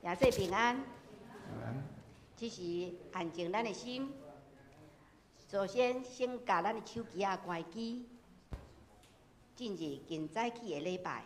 耶穌平安。這時安靜咱的心，首先先共咱的手機仔關機，進入今早起的禮拜。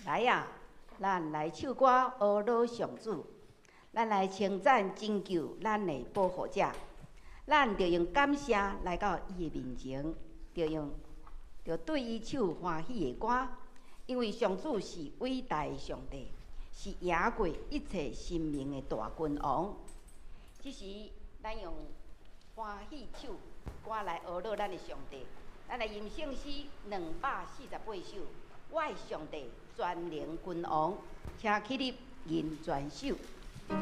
來啊！咱來唱歌，呵咾上主，咱來稱讚拯救咱的保護者。咱著用感謝來到伊的面前，著用著對伊唱歡喜的歌，因為上主是偉大的上帝，是贏過一切神明的大君王。這時，咱用歡喜唱歌來呵咾咱的上帝。咱來吟聖詩248首，我的上帝全能君王，請起立吟全首。我。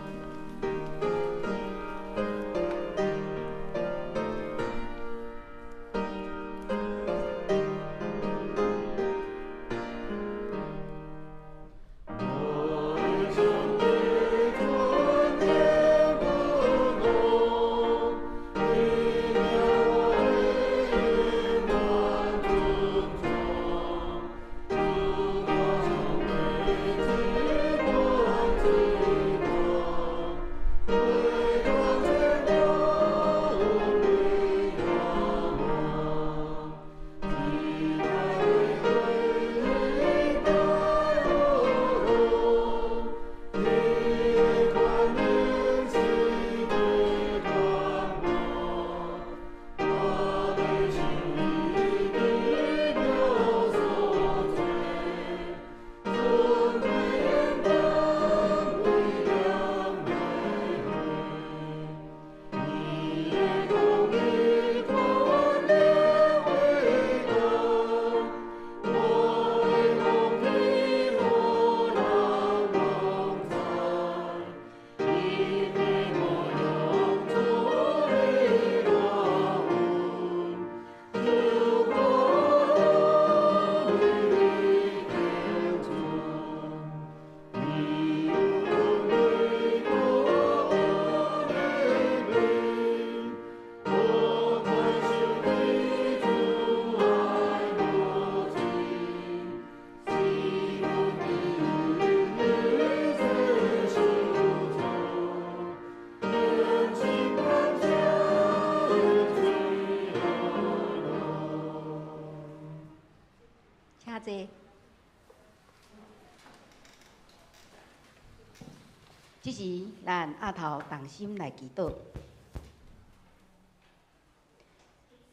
這時，咱阿頭同心來祈禱。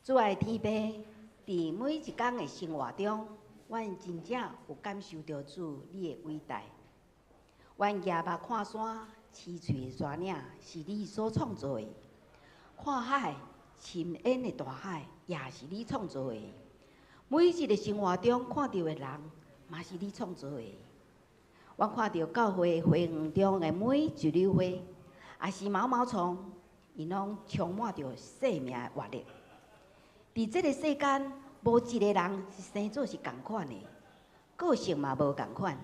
主愛天父，佇每一工的生活中，阮真正有感受著主你的偉大。阮舉目看山，青翠的山嶺是你所創造的；看海，深淵的大海也是你創造的。每一个生活中看著的人，嘛是你創造的。阮看著教會花園中的每一縷花，抑是毛毛蟲，𪜶攏充滿著生命的活力。佇這个世間，無一个人是生做是仝款的，個性嘛無仝款。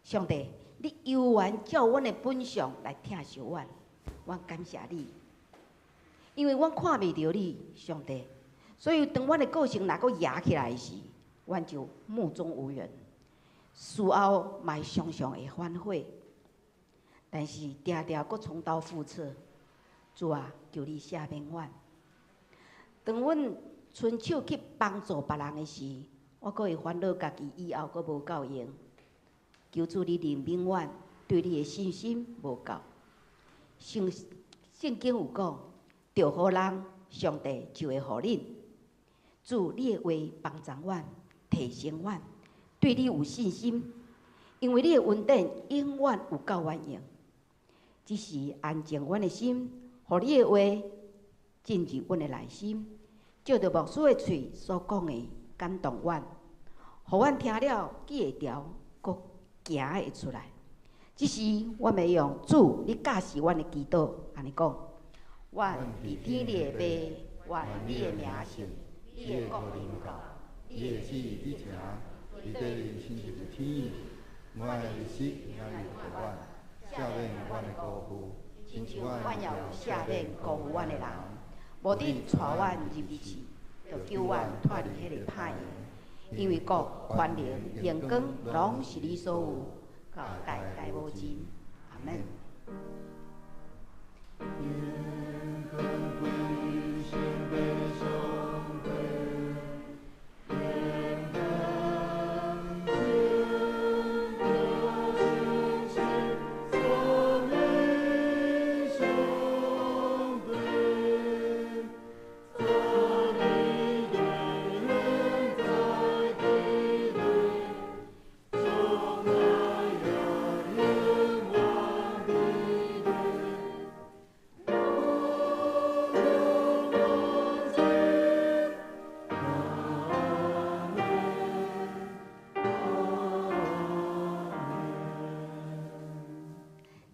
上帝，你猶原照阮的本相來疼惜阮，阮感謝你，因為阮看袂著你，上帝，所以當阮的個性若閣攑起來時，阮就目中無人。事後嘛會常常會反悔，但是定定閣重蹈覆轍。主啊，求你赦免阮。當阮伸手去幫助別人的時，我閣會煩惱家己以後閣無夠用。求主你憐憫阮，對你的信心無夠。聖聖經有講，著予人，上帝就會予恁。主，你的話幫助阮，提醒阮。對你有信心，因為你的恩典永遠有夠阮用。這時安靜阮的心，予你的話進入阮的內心，照著牧師的喙所講的感動阮，予阮聽了記會牢，閣行會出來。這時，阮欲用主，你教示阮的祈禱，按呢講：阮佇天裡的父，願你的名聖，你的國臨到，你的旨意佇佇地親像佇天，阮的日食今日予阮，赦免阮的辜負，親像阮也有赦免辜負阮的人，無得帶阮入去試，著救阮脫離彼个歹的。因為國、權能、榮光，攏是你所有，到代代無盡。阿門。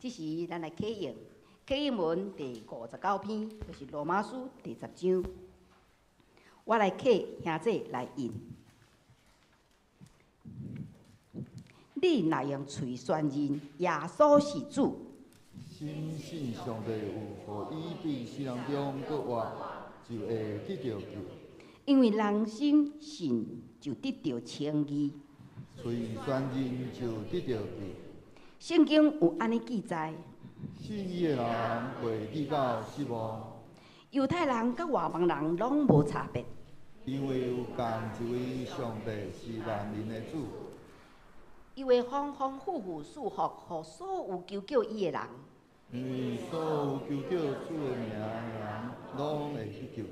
這時，咱來啟用啟應文第59篇，就是羅馬書第十章。我來啟兄弟來印。你若用喙宣認耶穌是主，深信上帝有予伊佇死人中閣活，就會得著救。因為人心信就得著稱義，喙宣認就得著救。聖經有按呢記載：信伊的人袂至到失望。猶太人佮外邦人攏無差別，因為有仝一位上帝是萬民的主。伊會豐豐富富賜福予所有求叫伊的人。因為所有求叫主的名的人，攏會得救。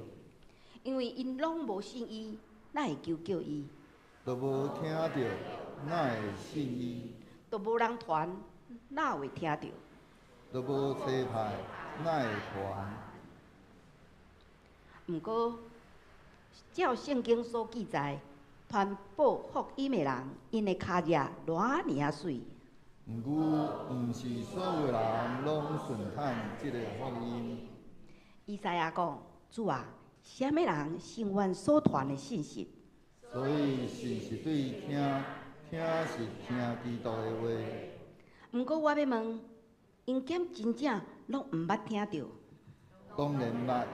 因為𪜶攏無信伊，哪會求叫伊？都無聽著，哪會信伊？都無人傳，哪會聽著？都無差派，哪會傳？毋過，照聖經所記載，傳報福音的人，𪜶的跤跡偌爾仔媠。毋過，毋是所有人攏順趁這个福音。以賽亞講：主啊，啥物人信阮所傳的信息？所以信是對聽，聽是聽基督的話。毋過我欲問，𪜶敢真正攏毋捌聽著？當然捌。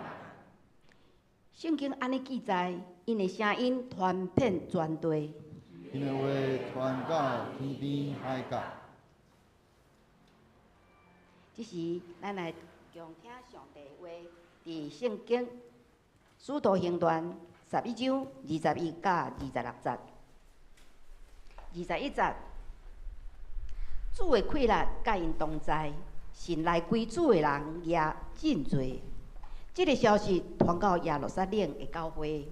聖經按呢記載，𪜶的聲音傳遍全地，𪜶的話傳到天邊海角。這時，咱來共聽上帝話，佇聖經使徒行傳11章21到26節。21節，主的氣力佮𪜶同在，信來歸主的人也真濟。這个消息傳到耶路撒冷的教會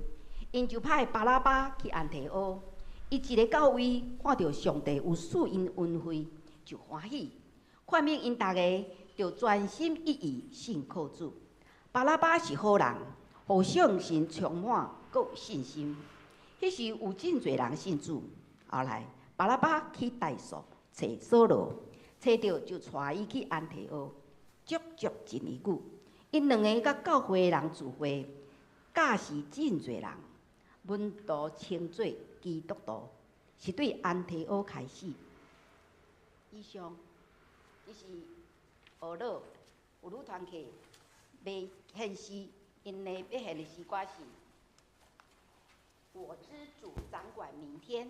，𪜶就派巴拿巴去安提阿。伊一个到位，看著上帝有賜𪜶恩惠，就歡喜，勸勉𪜶逐家，著專心一意信靠主。巴拿巴是好人，予聖神充滿，閣有信心。彼時有真濟人信主。後來巴拿巴去大數揣掃羅，揣著就帶伊去安提阿，足足一年久。𪜶兩个佮教會的人聚會，教示真濟人，門徒稱做基督徒，是對安提阿開始。以上，這是俄老婦女團契欲獻詩，𪜶的欲獻的詩歌是《我知主掌管明天》。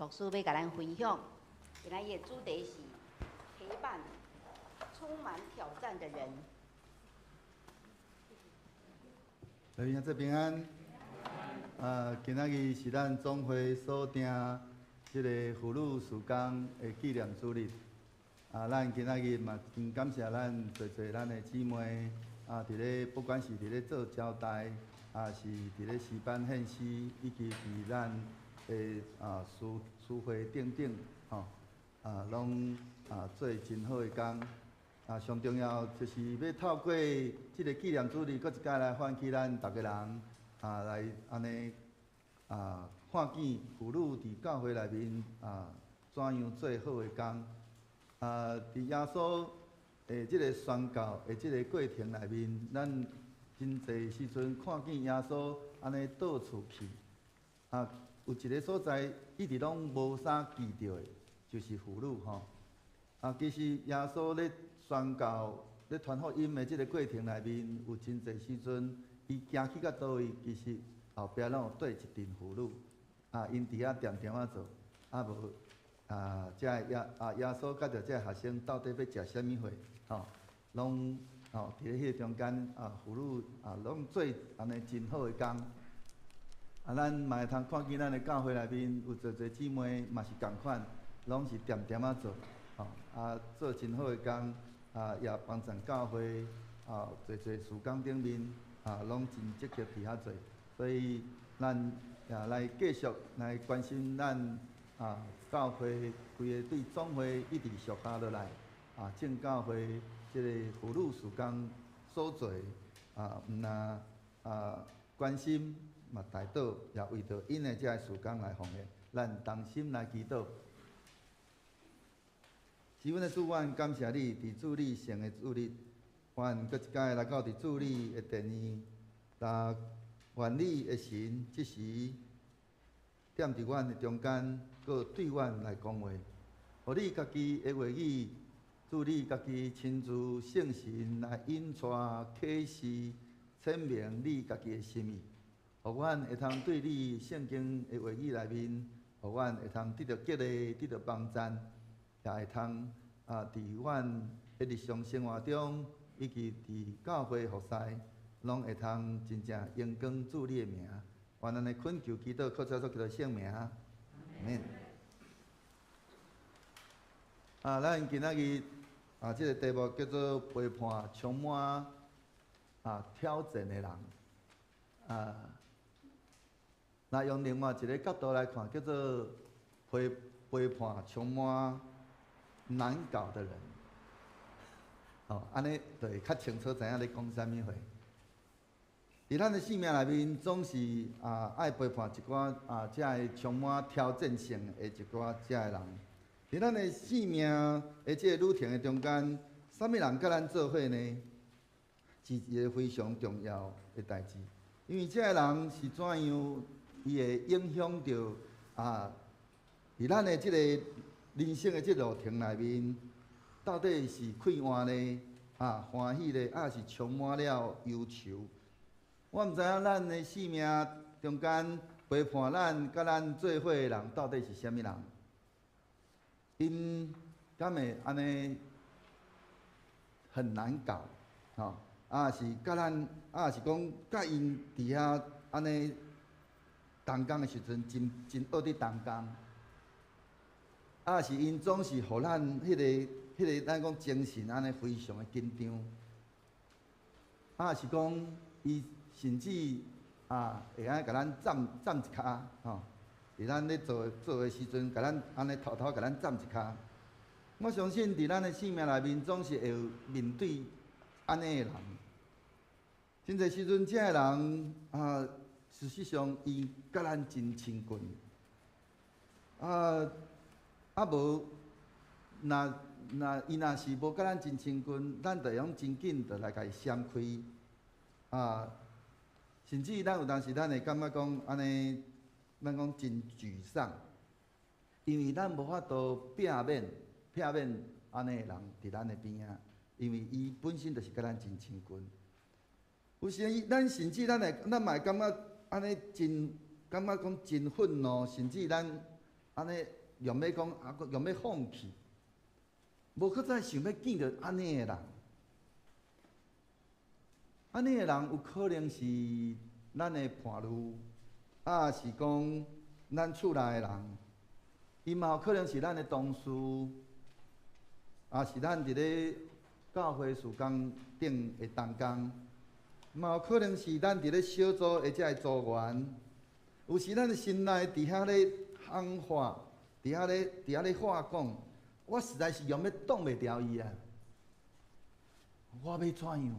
牧師欲共咱分享。今仔日的主題是陪伴充滿挑戰的人。來賓這平安。今仔日是咱總會所訂這個婦女事工的紀念主日。咱今仔日嘛真感謝咱濟濟咱的姊妹，佇咧不管是佇咧做招待，抑是佇咧詩班獻詩，以及佇咱的司會等等，吼，攏做真好的工。上重要就是欲透過這个紀念主日，閣一擺來喚起咱逐个人，來按呢看見婦女佇教會內面怎樣做好的工。佇耶穌的這个宣教的這个過程內面，咱真濟時陣看見耶穌按呢到處去，有一个所在一直攏無啥記著的，就是婦女吼。其實耶穌咧宣教、咧傳福音的這个過程內面，有真濟時陣，伊行去到佗位，其實後壁攏有綴一陣婦女，𪜶佇遐恬恬仔做，無這个耶穌佮著這个學生到底欲食啥物貨，吼，攏吼佇咧彼个中間婦女攏做按呢真好的工。咱嘛會通看見咱的教會內面有濟濟姊妹嘛是仝款，攏是恬恬仔做，吼，做真好的工，也幫贊教會，濟濟事工頂面，攏真積極佇遐做，所以咱也來繼續來關心咱教會規个對總會一直續下落來，眾教會這个婦女事工所做，毋但關心嘛代禱，也為著𪜶的這个事工來奉獻，咱同心來祈禱。是阮的主，阮感謝你，佇主你聖的主日，阮閣一擺來到佇主你的殿院，但願你的神這時踮佇阮的中間，閣對阮來講話，予你家己的話語，主你家己親自聖神來引帶啟示、顯明你家己的心意，予阮會通對你聖經的話語內面，予阮會通得著激勵、得著幫贊，也會通佇阮的日常生活中，以及佇教會服侍，攏會通真正榮光主你的名。願咱的懇求祈禱，靠主耶穌基督聖名。阿們。咱今仔日這个題目叫做陪伴充滿挑戰的人。若用另外一个角度來看，叫做陪伴充滿難搞的人。哦，按呢就會較清楚知影咧講啥物話。佇咱的生命內面，總是愛陪伴一寡這个充滿挑戰性的一寡這个人。佇咱的生命的這个旅程的中間，啥物人佮咱做伙呢？是一个非常重要的代誌。因為這个人是怎樣，伊會影響著佇咱的這个人生的這路程內面，到底是快活呢，歡喜呢，抑是充滿了憂愁？我毋知影咱的生命中間陪伴咱、佮咱做伙的人，到底是啥物人？𪜶敢會按呢很難搞，吼？是佮咱，是講佮𪜶佇遐按呢同工的時陣，真真惡佇同工。是𪜶總是予咱彼个咱講精神按呢非常的緊張。是講伊甚至會按呢共咱站站一跤，吼！佇咱咧做做的時陣，共咱按呢偷偷共咱站一跤。我相信佇咱的生命內面，總是會有面對按呢的人。真濟時陣，這个人事實上伊佮咱真親近。無，若若伊若是無佮咱真親近，咱就會用真緊就來共伊閃開。甚至咱有當時咱會感覺講按呢，咱講真沮喪，因為咱無法度避免按呢的人佇咱的邊仔，因為伊本身就是佮咱真親近。有時咱甚至咱會，咱嘛會感覺按呢真，感覺講真憤怒，甚至咱按呢用欲講，啊，閣用欲放棄，無閣再想欲見著按呢的人。按呢的人有可能是咱的伴侶，抑是講咱厝內的人，伊嘛有可能是咱的同事，抑是咱佇咧教會事工頂的同工，嘛有可能是咱佇咧小組的這个組員。有時咱的心內佇遐咧喊話，佇遐咧話講，我實在是用欲擋袂牢伊啊！我欲怎樣？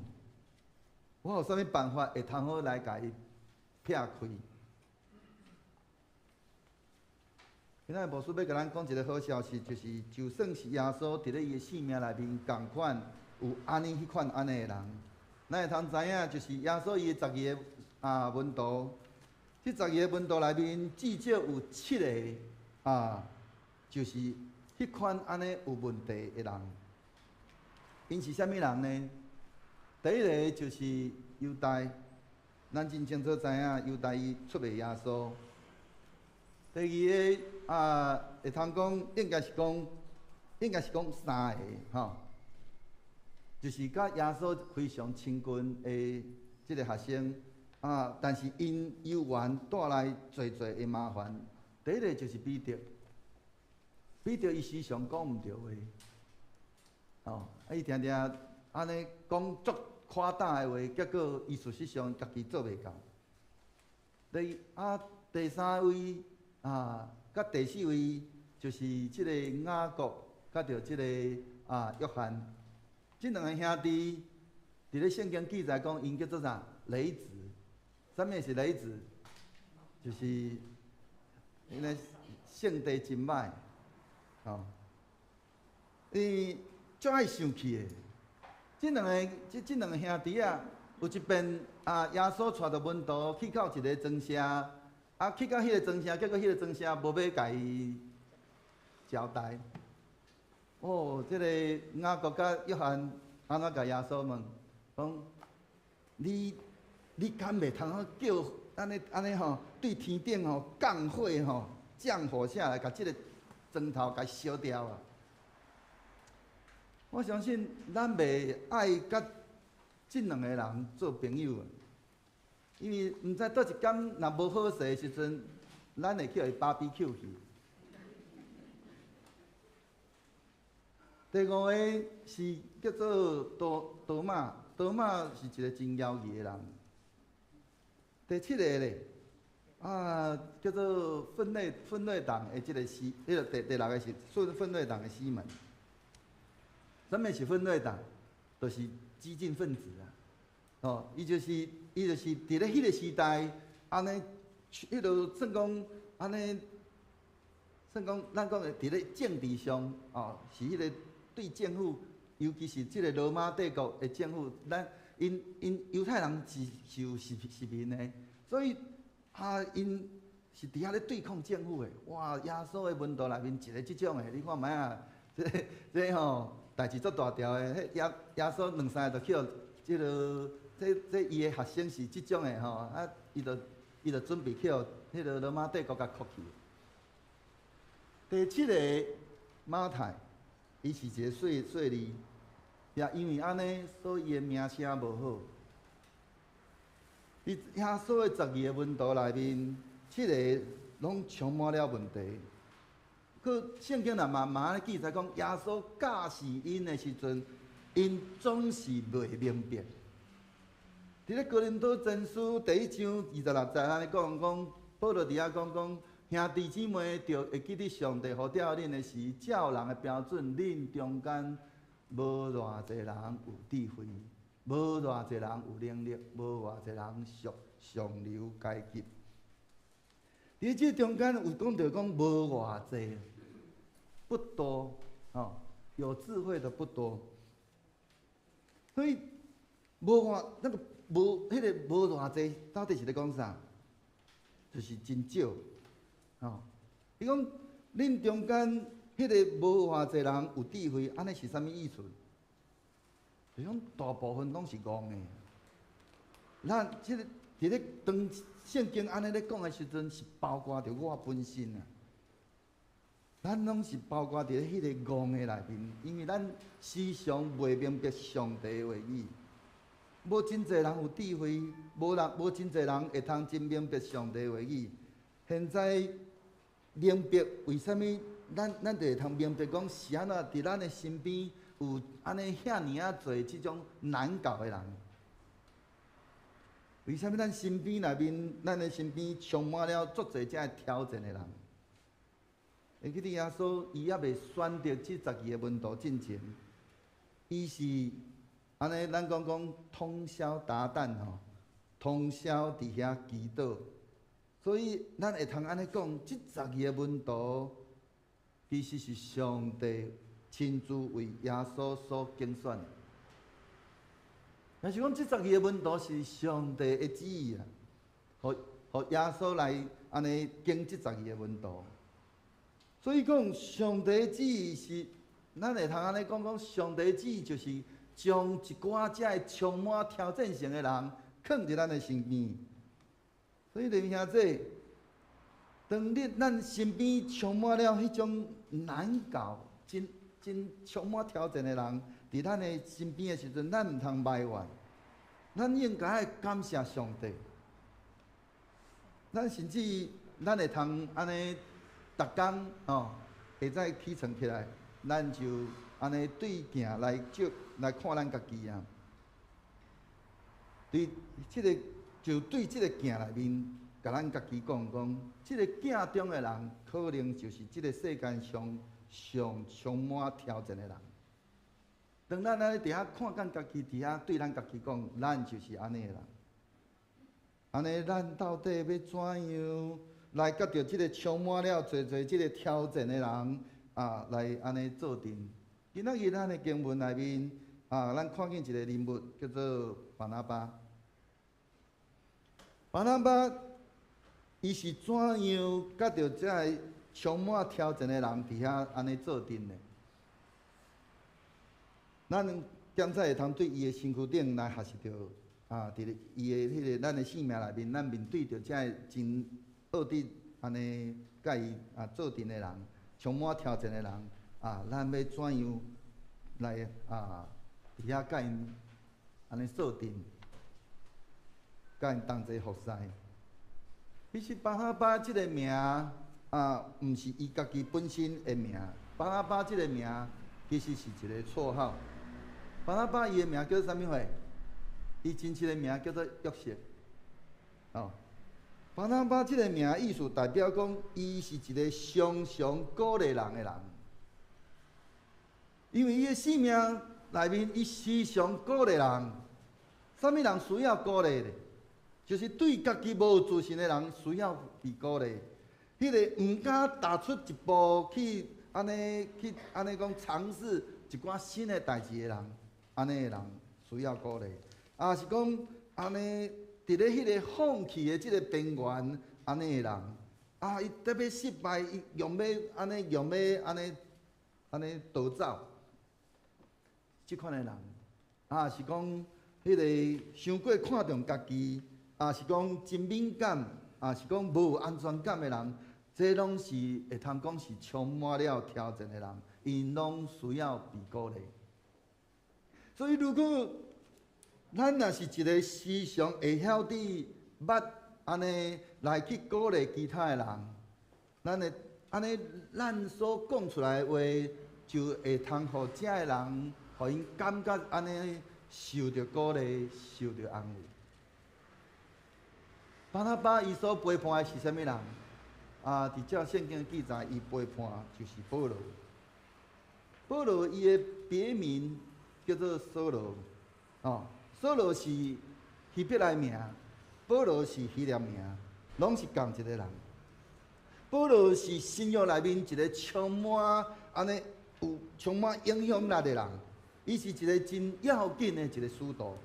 我有啥物辦法會通好來共伊撇開？今仔日牧師欲共咱講一个好消息，就是就算是耶穌佇咧伊的性命內面仝款有按呢彼款按呢的人，咱會通知影，就是耶穌伊的十二個門徒。這十二个門徒內面，至少有七个啊，就是彼款按呢有問題的人。𪜶是啥物人呢？第一个就是猶大，咱真清楚知影猶大伊出賣耶穌。第二个啊，會通講應該是講三个吼，就是佮耶穌非常親近的這个學生。啊！但是𪜶猶原帶來濟濟的麻煩。第一个就是彼得，彼得伊時常講毋著話，哦，啊伊定定按呢講足誇大的話，結果伊事實上家己做袂到。第三位啊，佮第四位就是這个雅各，佮著這个約翰，這兩个兄弟，佇咧聖經記載講，𪜶叫做啥？雷子。啥物是雷子？就是𪜶的性地真歹，吼。伊足愛生氣的。這兩个兄弟仔，有一遍啊，耶穌帶著門徒去到一个莊舍，啊，去到彼个莊舍，結果彼个莊舍無欲共伊招待。哦，這个雅各佮約翰按怎共耶穌問？講你敢袂通好叫按呢按呢吼，對天頂吼降火吼，降火下來，共這个磚頭共燒掉啊！我相信咱袂愛佮這兩个人做朋友啊，因為毋知佗一工若無好勢的時陣，咱會去予伊 barbecue 去。第五个是叫做多馬，多馬是一个真枵氣的人。第七个咧，啊，叫做奮銳黨的這个西，彼个第六个是奮銳黨的西門。啥物是奮銳黨？就是激進分子啊！哦，伊就是佇咧彼个時代，按呢，彼个算講按呢，算講咱講的佇咧政治上，哦，是彼個對政府，尤其是這个羅馬帝國的政府，咱𪜶猶太人是有殖民的，所以啊，𪜶是佇遐咧對抗政府的。哇！耶穌的門徒內面一个這種的，你看覓啊？這个這个吼，代誌足大條的。彼耶穌兩三个就去予這个，這伊的學生是這種的吼，啊，伊就準備去予彼个羅馬帝國共扣去。第七个馬太，伊是一个稅吏，也因為按呢，所以伊的名聲無好。佇耶穌的十二个門徒內面，七个攏充滿了問題。閣聖經內嘛按呢記載講，耶穌教示𪜶的時陣，𪜶總是袂明白。佇咧哥林多前書第一章26節按呢講講，保羅佇遐講講，兄弟姊妹，著會記得上帝呼召恁的時，照人的標準，恁中間無偌濟人有智慧，無偌濟人有能力，無偌濟人屬上流階級。佇這中間有講著講無偌濟，不多，吼，有智慧的不多，所以無偌那个無彼个無偌濟，到底是咧講啥？就是真少，吼。伊講恁中間彼个無偌濟人有智慧，按呢是啥物意思？就講大部分攏是戇的。咱這个佇咧當聖經按呢咧講的時陣，是包括著我本身啊。咱攏是包括佇咧彼个戇的內面，因為咱時常袂明白上帝的話語。無真濟人有智慧，無真濟人會通真明白上帝的話語。現在明白為啥物咱就會通明白講是按怎佇咱的身邊有按呢遐爾仔濟這種難搞的人。為啥物咱身邊內面，咱的身邊充滿了足濟這个挑戰的人？會記得耶穌伊猶未選擇這十二个門徒進前，伊是按呢，咱講講通宵達旦吼，通宵佇遐祈禱，所以咱會通按呢講，這十二个門徒其實是上帝親自為耶穌所揀選的。若是講這十二个門徒是上帝的旨意啊，予予耶穌來按呢揀這十二个門徒。所以講，上帝的旨意是，咱會通按呢講講，上帝的旨意就是將一寡這个充滿挑戰性的人，囥佇咱的身邊。所以，弟兄姊，當你咱身邊充滿了彼種難搞、真真充滿挑戰的人，佇咱的身邊的時陣，咱毋通埋怨，咱應該愛感謝上帝。咱甚至咱會通按呢，逐工吼，下早起床起來，咱就按呢對鏡來照來看咱家己啊。對這个就對這个鏡內面，共咱家己講講，這个鏡中的人，可能就是這个世間上上充滿挑戰的人。當咱按呢佇遐看見家己，佇遐對咱家己講，咱就是按呢的人。按呢，咱到底欲怎樣來佮著這个充滿了濟濟這个挑戰的人啊，來按呢做陣？今仔日咱的經文內面啊，咱看見一個人物叫做巴拿巴。巴拿巴，伊是怎樣佮著這个充滿挑戰的人佇遐按呢做陣的？咱檢查會通對伊的身軀頂來學習著啊，佇咧伊的彼个咱的生命內面，咱面對著這个真惡的按呢，佮伊啊做陣的人，充滿挑戰的人啊，咱欲怎樣來啊？佇遐佮𪜶按呢做陣，佮𪜶同齊服侍。其實巴拿巴這个名啊，毋是伊家己本身的名。巴拿巴這个名其實是一個綽號。巴拿巴伊的名叫做啥物貨？伊真實的名叫做約瑟。哦，巴拿巴這个名意思代表講，伊是一個常常鼓勵人的人。因為伊的生命內面，伊時常鼓勵人。啥物人需要鼓勵的？就是對家己無自信的人需要被鼓勵。彼个毋敢踏出一步去按呢去按呢講嘗試一寡新的代誌的人，按呢的人需要鼓勵。抑是講按呢佇咧彼个放棄的這个邊緣，按呢的人，啊，伊特別失敗，伊用欲按呢用欲按呢按呢逃走。這款的人，抑是講彼个傷過看重家己，抑是講真敏感，抑是講無安全感的人，這攏是會通講是充滿了挑戰的人，𪜶攏需要被鼓勵。所以，如果咱若是一个時常會曉得捌按呢來去鼓勵其他的人，咱會按呢，咱所講出來的話，就會通予遮的人，予𪜶感覺按呢受著鼓勵，受著安慰。巴拿巴伊所陪伴的是啥物人？啊，佇這聖經記載，伊陪伴就是保羅。保羅伊的別名叫做掃羅，哦，掃羅是希伯來名，保羅是希臘名，攏是仝一个人。保羅是新約內面一个充滿按呢有充滿影響力的人，伊是一个真要緊的一个使徒。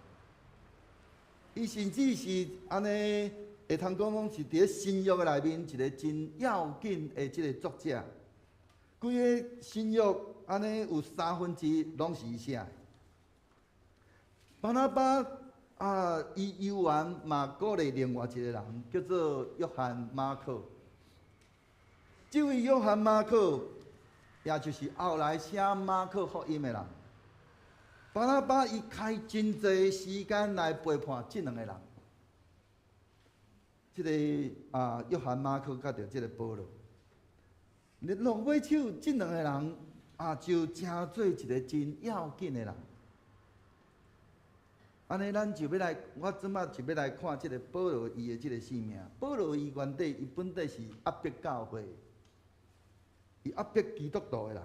伊甚至是按呢會通講講是佇咧新約內面一个真要緊的這个作者。規个新約按呢有三分之一攏是伊寫的。巴拿巴啊，伊猶原嘛鼓勵另外一个人，叫做約翰馬可。這位約翰馬可也就是後來寫馬可福音的人。巴拿巴伊開真濟時間來陪伴這兩個人，這个約翰馬可佮著這个保羅。你落尾手，這兩個人就成做一个真要緊的人。按呢，咱就欲來，我這擺就欲來看這个保羅伊的這个生命。保羅伊原底，伊本底是壓迫教會，伊壓迫基督徒的人。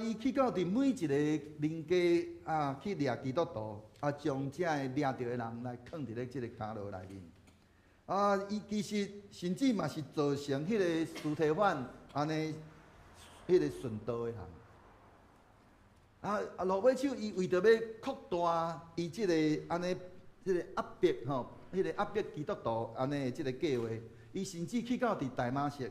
伊去到佇每一个人家去掠基督徒，將遮个掠著的人來囥佇咧這个監牢內面。伊其實甚至嘛是造成彼个司提反按呢，彼个殉道的人。落尾手，伊為著欲擴大伊這个按呢，這个壓迫吼，彼个壓迫基督徒按呢這个計劃，伊甚至去到佇大馬色，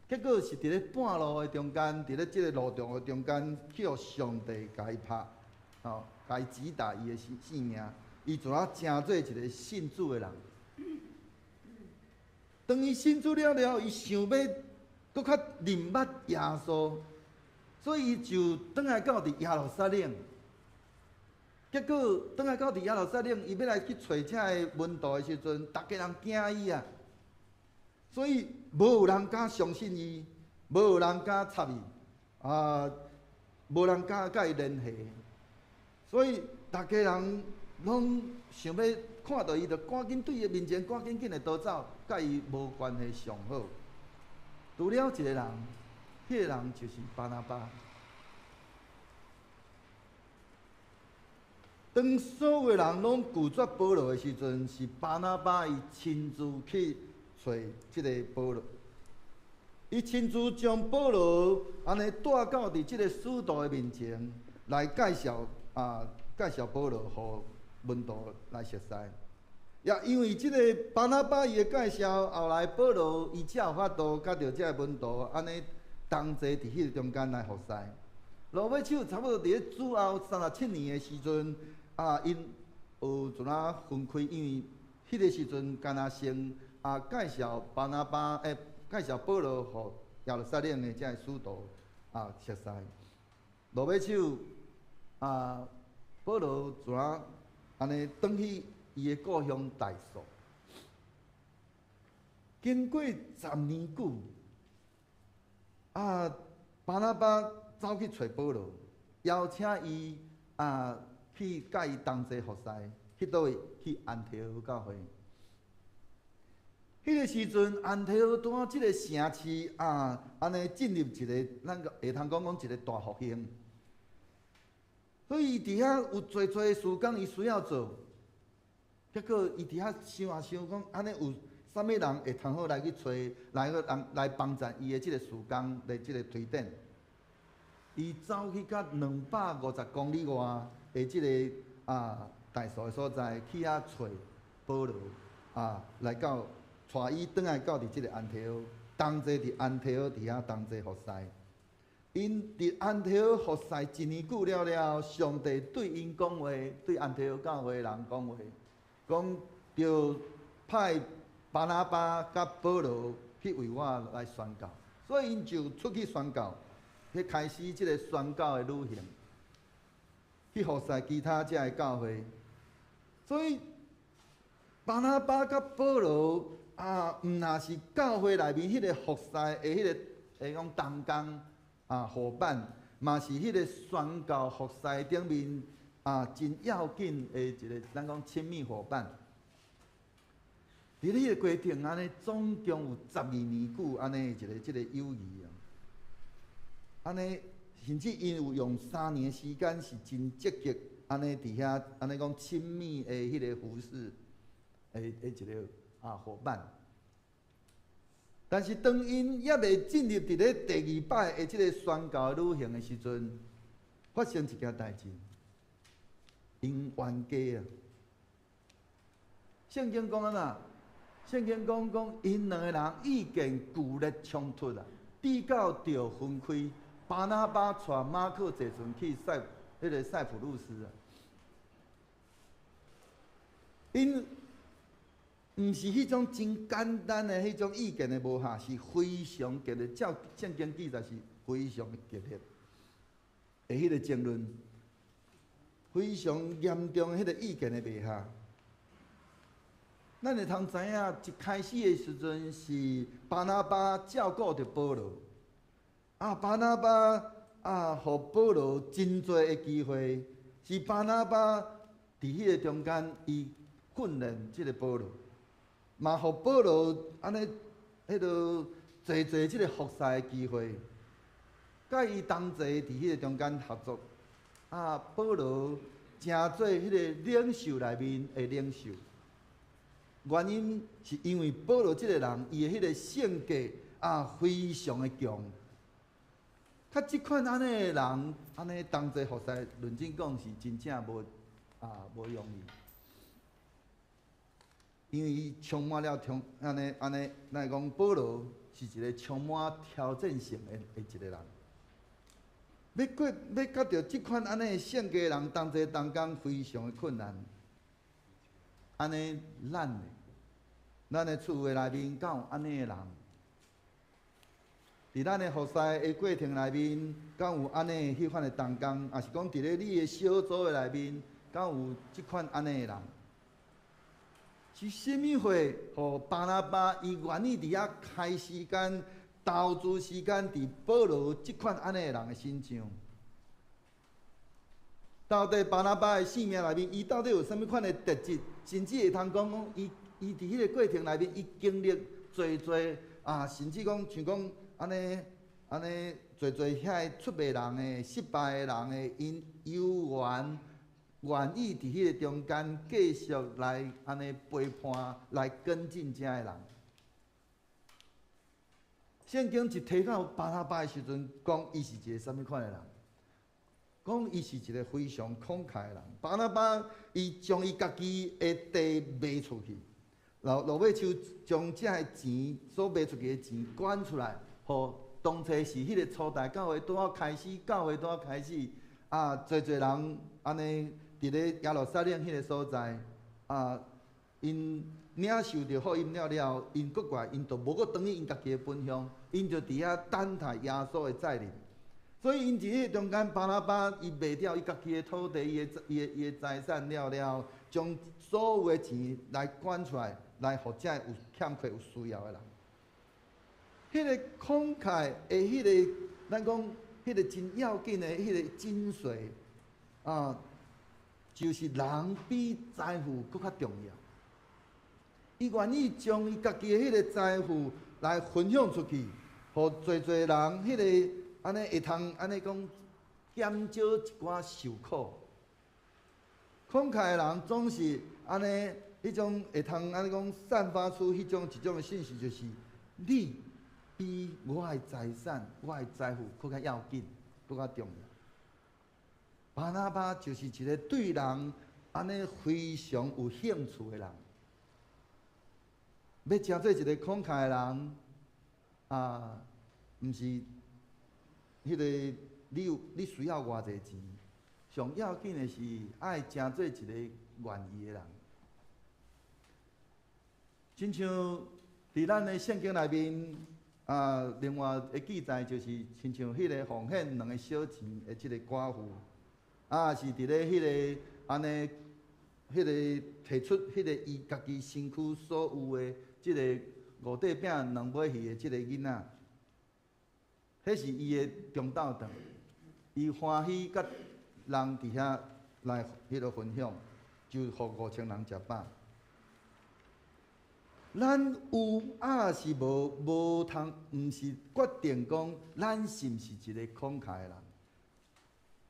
結果是佇咧半路的中間，佇咧這个路途的中間，去予上帝共伊拍，吼，共伊擊打伊的性命，伊就啊成做一个信主的人。當伊信主了了，伊想欲閣較認捌耶穌。所以伊就轉來到佇耶路撒冷，結果轉來到佇耶路撒冷，伊欲來去揣遮个門徒的時陣，逐家人驚伊啊，所以無有人敢相信伊，無有人敢插伊，無人敢佮伊聯繫，所以逐家人攏想欲看著伊，就趕緊對伊面前趕緊緊的逃走，佮伊無關係上好。除了一个人。彼个人就是巴拿巴。當所有人攏拒絕保羅的時陣，是巴拿巴伊親自去揣這个保羅。伊親自將保羅按呢帶到佇這个使徒的面前來介紹介紹保羅予門徒來熟似。也因為這个巴拿巴伊的介紹，後來保羅伊才有法度佮著這个門徒按呢。同齊佇彼個中間來服侍。落尾手差不多佇咧主後37年的時陣，𪜶有一仔分開，因為彼個時陣敢若先介紹巴拿巴，介紹保羅予耶路撒冷的這个使徒熟似。落尾手保羅一仔按呢轉去伊的故鄉大數，經過10年久。巴拿巴走去揣保羅，邀請伊去佮伊同齊服侍，去佗位？去安提阿教會。彼个時陣，安提阿拄仔這个城市按呢進入一个咱個會通講講一个大復興。所以伊佇遐有濟濟事工，伊需要做。結果伊佇遐想啊想，講按呢有啥物人會通好來去揣，來個人來幫助伊的這个事工的這个推展。伊走去到250公里外的這个大數的所在，去遐揣保羅來到帶伊轉來到佇這个安提阿，同齊佇安提阿佇遐同齊服侍。𪜶佇安提阿服侍一年久了了，上帝對𪜶講話，對安提阿教會的人講話，講著派巴拿巴佮保羅去為我來宣教，所以𪜶就出去宣教，去開始這个宣教的旅行，去服侍其他遮的教會。所以巴拿巴佮保羅毋若是教會內面彼个服侍的彼个會講同工夥伴，嘛是彼个宣教服侍頂面真要緊的一个，咱講親密夥伴。佇彼个過程按呢，總共有12年久按呢一个這个友誼啊。按呢，甚至𪜶有用3年時間是真積極，按呢佇遐按呢講親密的彼个服侍的一个夥伴。但是當𪜶猶未進入佇咧第二擺的這个宣教旅行的時陣，發生一件代誌，𪜶冤家啊！聖經講按怎？聖經講講𪜶兩个人意見劇烈衝突啊，直到著分開。巴拿巴帶馬可坐船去彼个塞浦路斯啊，𪜶 毋是彼種真簡單的彼種意見的磨合，是非常激烈。照聖經記載是非常的激烈的彼個爭論，非常嚴重的彼個意見的磨合。咱會通知影，一開始的時陣是巴拿巴照顧著保羅，啊，巴拿巴啊，予保羅真濟的機會，是巴拿巴佇彼個中間，伊訓練這個保羅，嘛予保羅按呢彼個濟濟這個服侍的機會，佮伊同齊佇彼個中間合作，啊，保羅成做彼個領袖內面的領袖。原因是因為保羅這個人，伊的彼個性格啊非常的強。較這款按呢的人，按呢同齊服侍，論真講是真正無啊無容易。因為伊充滿了充按呢按呢，咱會講保羅是一個充滿挑戰性的的一個人。欲過欲佮著這款按呢的性格的人同齊同工，非常的困難。按呢，咱呢，咱的厝的內面敢有按呢的人？佇咱的服侍的過程內面，敢有按呢彼款的同工？抑是講佇咧你的小組的內面，敢有這款按呢的人？是啥物會予巴拿巴伊願意佇遐開時間、投資時間佇保羅這款按呢的人的身上？到底巴拿巴的生命內面，伊到底有啥物款的特質？甚至會通講講，伊伊佇彼個過程內面，伊經歷濟濟啊，甚至講像講按呢按呢濟濟遐個出賣人的、失敗的人的，𪜶猶原願意佇彼個中間繼續來按呢陪伴、來跟進遮的人。聖經一提到巴拿巴的時陣，講伊是一個啥物款的人？講伊是一個非常慷慨的人。巴拿巴伊將伊家己的地賣出去，落落尾就將這个錢所賣出去的錢捐出來，予當初是彼個初代教會拄仔開始，教會拄仔開始啊，濟濟人按呢佇咧耶路撒冷彼個所在啊，𪜶領受著福音了了，𪜶閣過來，𪜶就無閣轉去𪜶家己的本鄉，𪜶就佇遐等待耶穌的再臨。所以，𪜶佇彼個中間，巴拿巴伊賣掉伊家己的土地，伊的伊的伊的財產了了，將所有的錢來捐出來，來予遮有欠缺、有需要的人。彼個慷慨的彼個，咱講彼個真要緊的彼個精髓啊，就是人比財富閣較重要。伊願意將伊家己的彼個財富來分享出去，予濟濟人彼個。按呢會通按呢講減少一寡受苦。慷慨的人總是按呢彼種會通按呢講散發出彼種一種的信息，就是你比我的財產、我的財富閣較要緊、閣較重要。巴拿巴就是一個對人按呢非常有興趣的人。欲成做一個慷慨的人，啊，毋是。彼個你有你需要偌濟錢，上要緊的是愛成做一個願意的人。親像佇咱的聖經內面啊，另外的記載就是親像彼個奉獻兩個小錢的這個寡婦，啊是佇咧彼個按呢，彼個提出彼個伊家己身軀所有的這個五塊餅兩尾魚的這個囡仔。彼是伊的中晝頓，伊歡喜佮人佇遐來彼個分享，就予5000人食飽。咱有抑是無，無通，毋是決定講咱是毋是一個慷慨的人。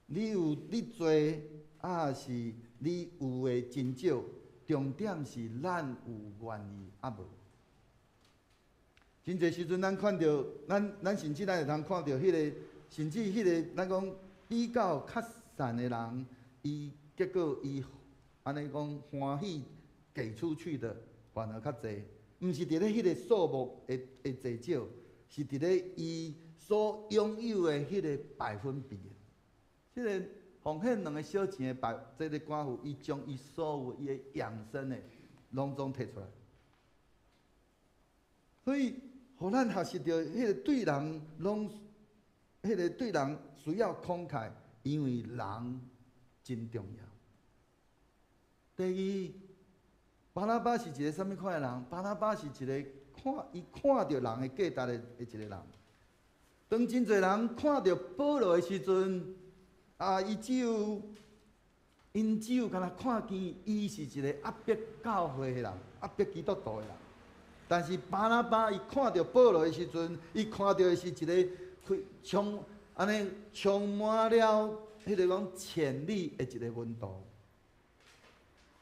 你有你濟，抑是你有的真少，重點是咱有願意抑無。真濟時陣，咱看著，咱咱甚至咱會通看著彼個，甚至彼個，咱講比較較善的人，伊結果伊按呢講歡喜給出去的反而較濟，毋是佇咧彼個數目的的濟少，是佇咧伊所擁有的彼個百分比。這個奉獻兩個小錢的百，這個寡婦，伊將伊所有伊的養生的，攏總提出來。所以，予咱學習著彼個對人攏，彼個對人需要慷慨，因為人真重要。第二，巴拿巴是一個啥物款的人？巴拿巴是一個看伊看著人的價值的一個人。當真濟人看著保羅的時陣，啊，伊只有𪜶只有干焦看見伊是一個壓迫教會的人，壓迫基督徒的人。但是巴拿巴伊看著保羅的時陣，伊看著的是一個非充按呢充滿了彼個講潛力的一個門徒，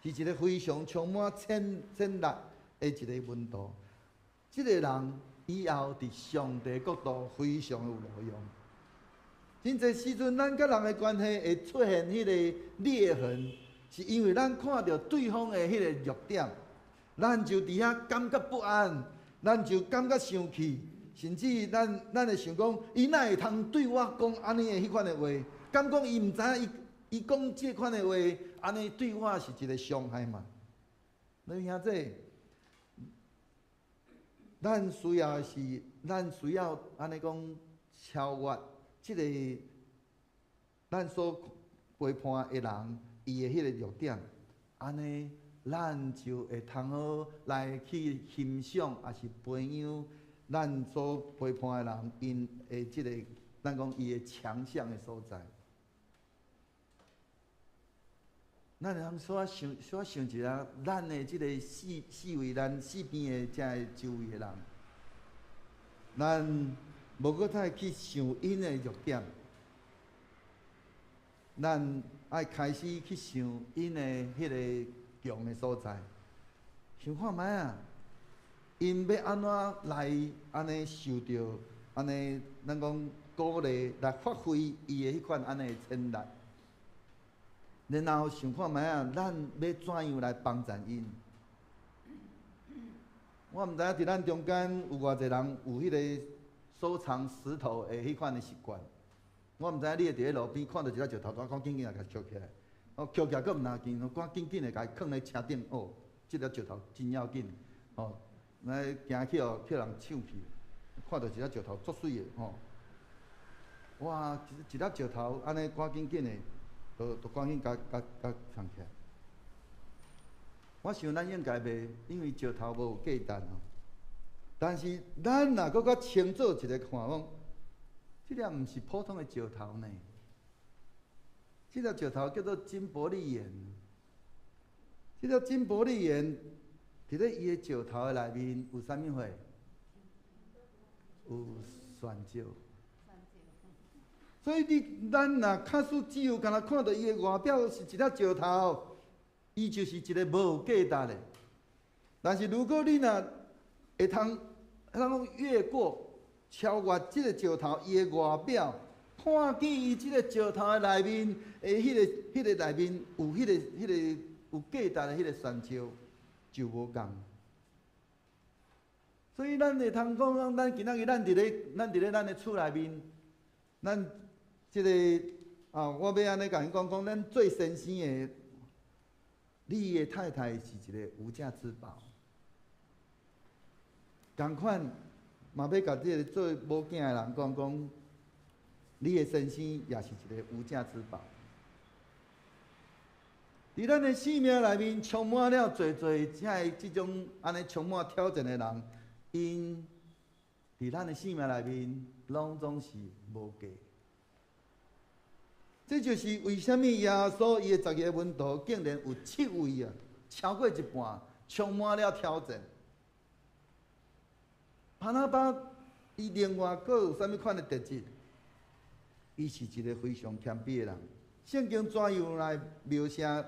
是一個非常充滿潛力的一個門徒。這個人以後佇上帝國度非常有路用。真濟時陣，咱佮人的關係會出現彼個裂痕，是因為咱看著對方的彼個弱點，咱就佇遐感覺不安，咱就感覺生氣，甚至咱會想講，伊哪會通對我講按呢的彼款的話？敢講伊毋知影伊講這款的話，按呢對我是一個傷害嘛？你兄弟，咱需要的是，咱需要按呢講超越這個咱所陪伴的人，伊的彼個弱點，按呢，咱就會通好來去欣賞，抑是培養咱所陪伴的人，𪜶的這個，咱講伊的強項的所在。咱會通小可想，小可想一下，咱的這個四圍，咱四邊的遮个周圍的人，咱無閣太去想𪜶的弱點，咱愛開始去想𪜶的彼個強的所在。想看覓啊？𪜶欲按怎來按呢受著按呢，咱講鼓勵來發揮伊的彼款按呢潛力。然後想看覓啊？咱欲怎樣來幫助𪜶？我毋知影佇咱中間有偌濟人有彼個收藏石頭的彼款的習慣。我毋知影你會佇咧路邊看著一粒石頭，趕緊緊來共抾起來。哦，抾起來閣毋若緊，趕緊緊的共伊囥咧車頂。哦，這粒石頭真要緊，哦，來驚去予人搶去。看著一粒石頭足媠的，吼！哇，一粒石頭按呢趕緊緊的。就趕緊共共共藏起來。我想咱應該袂，因為石頭無有價值吼。但是咱若閣較清楚一个看講，這粒毋是普通的石頭呢。這粒石頭叫做金伯利岩。這粒金伯利岩，佇咧伊的石頭的內面有啥物貨？有鑽石。所以你咱若假使只有干焦看著伊的外表是一粒石頭，伊就是一個無價值的。但是如果你若會通，咱講越過超越這個石頭伊的外表，看見伊這個石頭的內面的彼個內面有彼個有價值的彼個鑽石，就無仝。所以咱會通講，咱今仔日咱佇咧咱的厝內面，咱這個啊，我欲按呢共𪜶講講，咱做先生的，你的太太是一個無價之寶。仝款嘛，欲共這個做某囝的人講講，你的先生也是一個無價之寶。佇咱的生命內面，充滿了濟濟遮个這種按呢充滿挑戰的人，𪜶佇咱的生命內面，攏總是無價。這就是為啥物耶穌伊的十二個門徒竟然有七位啊，超過一半，充滿了挑戰。巴拿巴伊另外閣有啥物款的特質？伊是一個非常謙卑的人。聖經怎樣來描寫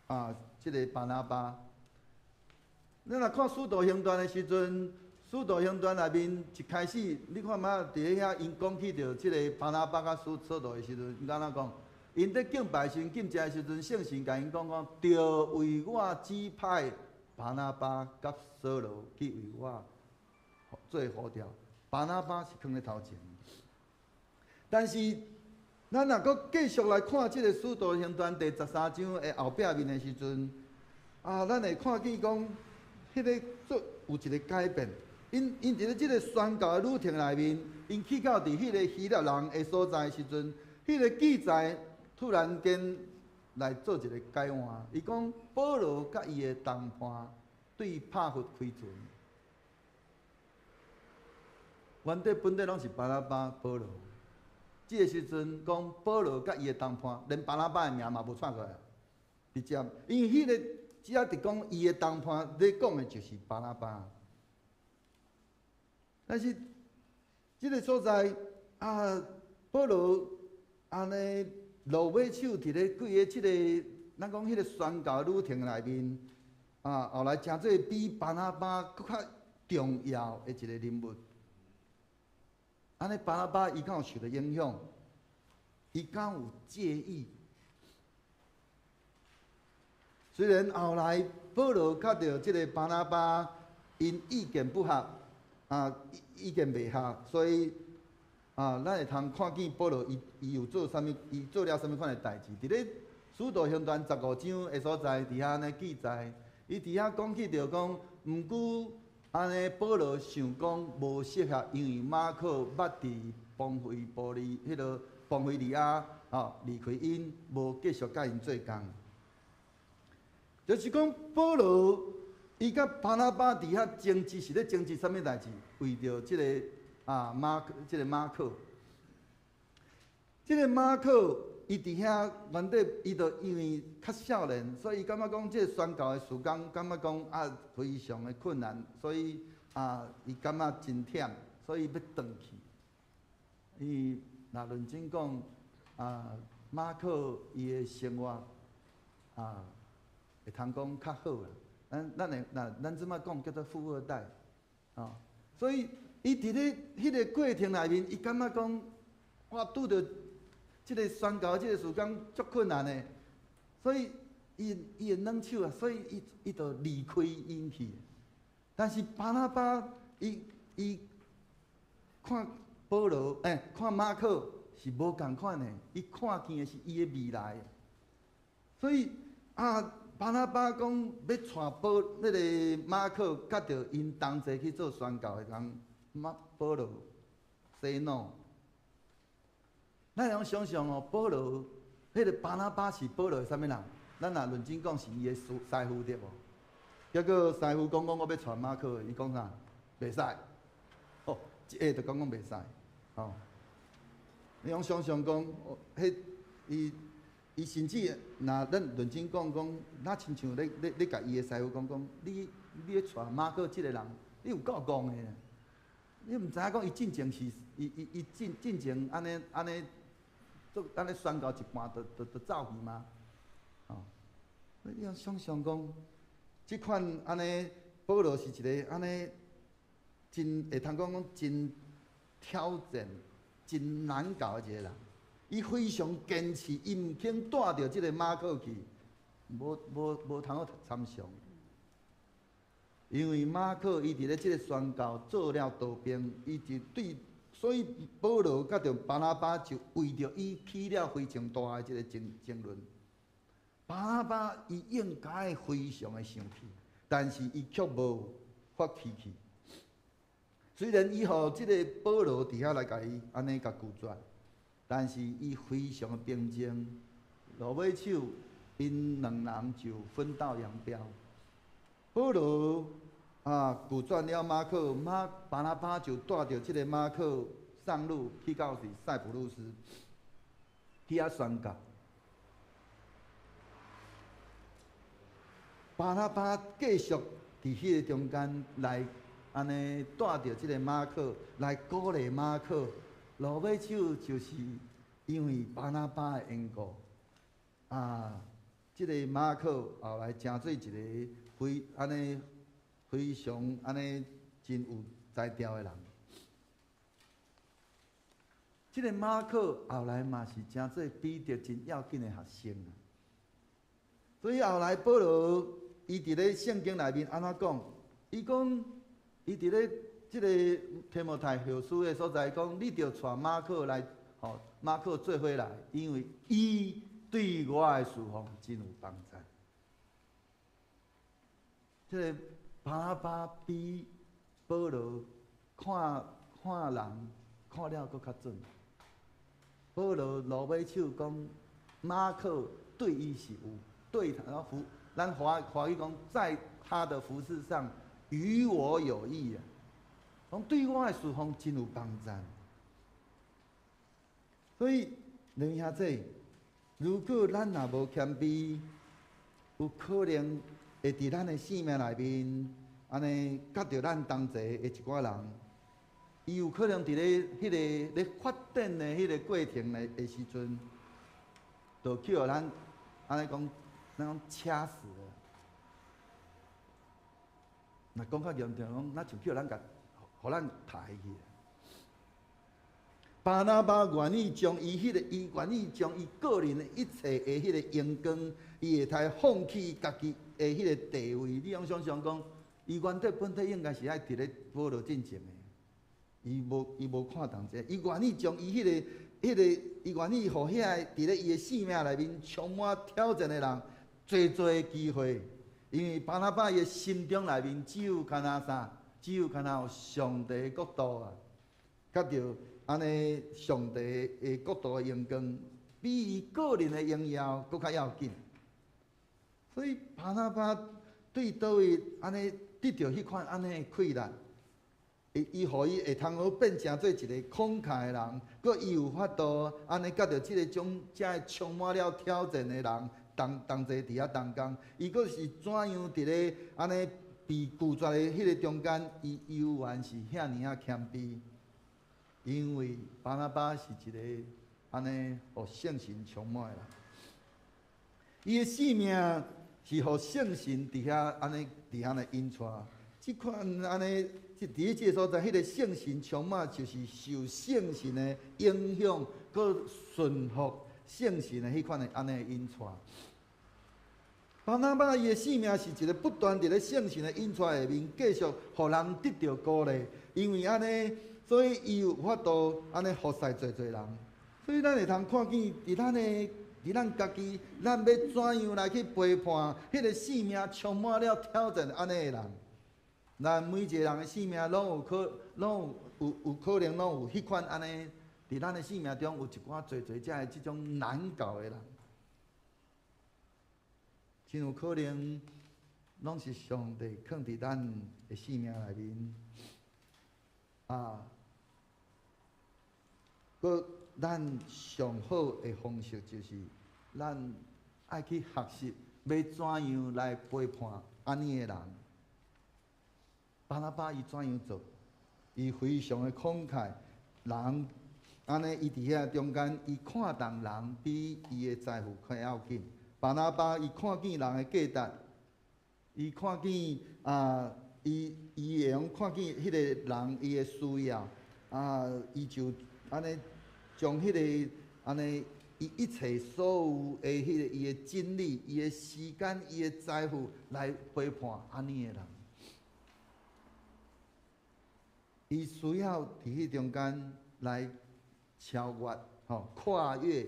啊？這個巴拿巴？你若看《使徒行傳》的時陣，《使徒行傳》內面一開始，你看覓佇咧遐𪜶講起著這個巴拿巴佮掃羅的時陣，𪜶按怎講？𪜶佇敬拜神、敬拜的時陣，聖神共𪜶講講，著為我指派巴拿巴佮掃羅去為我做呼召。巴拿巴是囥咧頭前，但是咱若閣繼續來看這個《使徒行傳》第13章的後壁面的時陣，啊，咱會看見講，彼個做有一個改變。𪜶佇咧這个宣教的旅程內面，𪜶去到佇彼个希臘人的所在時陣，彼个記載突然間來做一个改換。伊講保羅佮伊的同伴對帕弗開船，原底本底攏是巴拿巴、保羅。這个時陣講保羅佮伊的同伴，連巴拿巴的名嘛無串出來，直接，因為彼个只要佇講伊的同伴，咧講的就是巴拿巴。但是這个所在啊，保羅按呢落尾手佇咧規个這个，咱講彼个宣教旅程內面，啊，後來成做比巴拿巴閣較重要的一个人物。按呢巴拿巴伊敢有受著影響？伊敢有介意？雖然後來保羅佮著這个巴拿巴𪜶意見不合。啊，意見袂合，所以啊，咱會通看見保羅伊伊有做啥物，伊做了啥物款的代誌。佇咧使徒行傳15章的所在，佇遐按呢記載，伊佇遐講起著講，毋過按呢保羅想講無適合，因為馬可捌佇磅非波利彼个磅非利亞吼離開𪜶，無繼續佮𪜶做工。就是講保羅。伊佮巴拿巴佇遐爭執，是咧爭執啥物代誌？為著這个啊馬可，這个馬可，這个馬可，伊佇遐原底，伊就因為較少年，所以伊感覺講這个宣教的事工，感覺講啊非常的困難，所以啊，伊感覺真忝，所以欲轉去。伊若認真講啊，馬可伊的生活啊，會通講較好啦。咱咱會，若咱這擺講叫做富二代，吼，所以伊佇咧彼个過程內面，伊感覺講，我拄著這个宣教這个事工足困難的，所以伊伊會軟手啊，所以伊伊就離開𪜶去。但是巴拿巴伊伊看保羅，欸，看馬可是無仝款的，伊看見的是伊的未來，所以啊。巴拿巴講欲帶保彼个馬可，佮著𪜶同齊去做宣教的人，馬保羅 say no。咱會想像哦，保羅彼个巴拿巴是保羅的啥物人？咱若認真講是伊的師師傅對無？結果師傅講講我欲帶馬可，伊講啥？袂使。哦，一下就講講袂使，吼。你用想像講，彼伊。伊甚至若咱認真講講，若親像咧咧咧共伊的師傅講講，你你咧帶馬可這个人，你有夠戇的，你毋知影講伊進前是伊伊伊進進前按呢按呢做按呢宣教一半就就就走去嗎？吼，你要想像講，這款按呢保羅是一个按呢真會通講講真挑戰、真難搞的一个人。伊非常堅持，伊毋肯帶著這个馬可去，無無無通好參詳。因為馬可伊佇咧這个宣教做了逃兵，伊就對，所以保羅佮著巴拿巴就為著伊起了非常大的這个爭爭論。巴拿巴伊應該非常的生氣，但是伊卻無發脾氣。雖然伊予這个保羅佇遐來共伊按呢共拒絕。但是伊非常的平靜，落尾手，𪜶兩人就分道揚鑣。保羅啊拒絕了馬可，馬巴拿巴就帶著這个馬可上路去到是塞浦路斯，去遐宣教。巴拿巴繼續佇彼个中間來按呢帶著這个馬可來鼓勵馬可。落尾手就是因為巴拿巴的緣故，啊，這个馬可後來成做一个非按呢非常按呢真有才調的人。這个馬可後來嘛是成做彼得真要緊的學生。所以後來保羅伊佇咧聖經內面按怎講？伊講伊佇咧。這个提摩太後書的所在講，你著帶馬可來，吼馬可做伙來，因為伊對我的事奉真有幫助。這个巴拿巴比保羅看看人看了閣較準。保羅落尾手講，馬可對伊是有對他服，咱華華語講，在他的服事上與我有益啊，講對我的侍奉真有幫贊。所以，兩兄弟，如果咱若無謙卑，有可能會佇咱的生命內面，按呢佮著咱同齊的一寡人，伊有可能佇咧彼个咧發展的彼个過程的的時陣，就去予咱按呢講，咱講掐死了。若講較嚴重，講若像去予咱共，予咱刣去。巴拿巴願意將伊彼个，伊願意將伊個人的一切的彼個榮光，伊會通放棄家己的彼個地位。你攏想想講，伊原底本體應該是愛佇咧保羅進前的，伊無伊無看重這個，伊願意將伊彼個彼個，伊願意予遐個佇咧伊的生命內面充滿挑戰的人，濟濟的機會。因為巴拿巴伊的心中內面只有干焦啥？只有干焦有上帝的國度啊，佮著按呢，上帝的國度的榮光，比伊個人的榮耀閣較要緊。所以巴拿巴對佗位按呢得著彼款按呢的氣力，伊伊予伊會通好變成做一個慷慨的人，閣伊有法度按呢佮著這个種遮充滿了挑戰的人同同齊佇遐同工，伊閣是怎樣佇咧按呢被拒絕的彼個中間，伊猶原是遐爾仔謙卑。因為巴拿巴是一個按呢，予聖神充滿的人，伊的生命是予聖神佇遐按呢佇遐來引帶。這款按呢，佇咧這個所在，彼個聖神充滿，就是受聖神的影響，閣順服聖神的彼款的按呢引帶。巴拿巴伊的生命是一個不斷佇咧聖神的引帶下面，繼續予人得著鼓勵，因為按呢。所以伊有法度按呢服侍濟濟人，所以咱會通看見佇咱的佇咱家己，咱欲怎樣來去陪伴彼个生命充滿了挑戰按呢的人？咱每一個人的生命攏有可，攏有有有可能攏有彼款按呢，佇咱的生命中有一寡濟濟遮的這種難搞的人，真有可能攏是上帝囥佇咱的生命內面啊。閣咱上好的方式就是，咱愛去學習欲怎樣來陪伴按呢的人。巴拿巴伊怎樣做？伊非常的慷慨，人按呢伊佇遐中間，伊看重人比伊的財富較要緊。巴拿巴伊看見人的價值，伊看見啊，伊伊會用看見彼個人伊的需要，啊，伊就按呢將彼個按呢伊一切所有的彼個伊的精力、伊的時間、伊的財富來陪伴按呢的人。伊需要佇彼中間來超越、吼跨越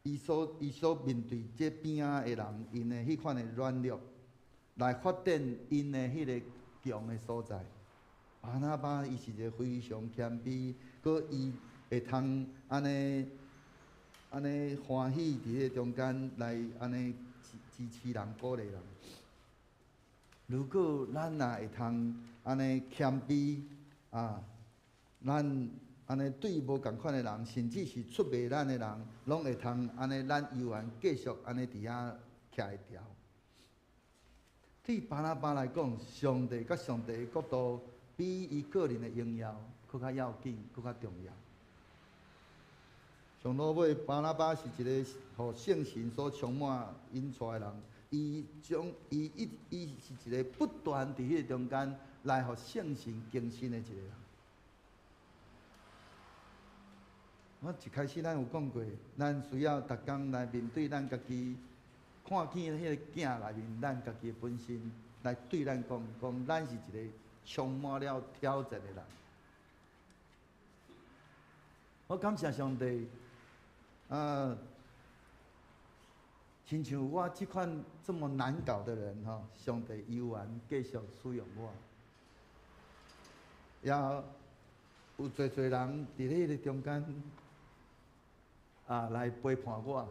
伊所伊所面對這邊仔的人，𪜶的彼款的軟弱，來發展𪜶的彼个強的所在。巴拿巴伊是一個非常謙卑，閣伊會通按呢按呢歡喜佇彼個中間來按呢支支持人、鼓勵人。如果咱若會通按呢謙卑啊，咱按呢對無仝款的人，甚至是出賣咱的人，攏會通按呢，咱猶原繼續按呢佇遐徛會牢。對巴拿巴來講，上帝佮上帝的國度，比伊個人的榮耀閣較要緊，閣較重要。上落尾，巴拿巴是一個予聖神所充滿引帶的人，伊將伊一伊是一個不斷佇彼個中間來予聖神更新的一個人。我一開始咱有講過，咱需要逐工來面對咱家己，看見彼個鏡內面咱家己的本身，來對咱講，講咱是一個充滿了挑戰的人。我感謝上帝，啊，親像我這款這麼難搞的人吼，上帝猶原繼續使用我。也有濟濟人佇咧彼个中間啊來陪伴我，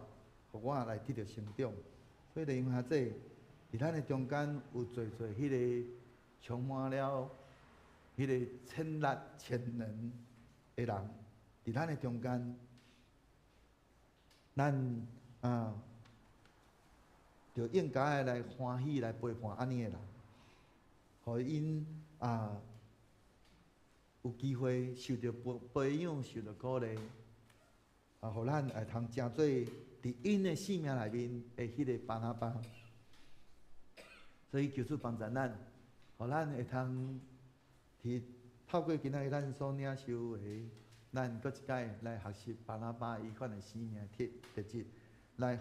予我來得著成長。所以弟兄姊妹，佇咱的中間有濟濟彼个充滿了彼个潛力潛能的人，佇咱的中間，咱啊，就應該來歡喜來陪伴按呢的人，予𪜶啊有機會受著培養、受著鼓勵，啊，予咱會通成做佇𪜶的生命內面的彼个巴拿巴。所以求主幫助咱，予咱會通佇透過今仔日咱所領受的，咱閣一擺來學習巴拿巴伊款的生命特質，來予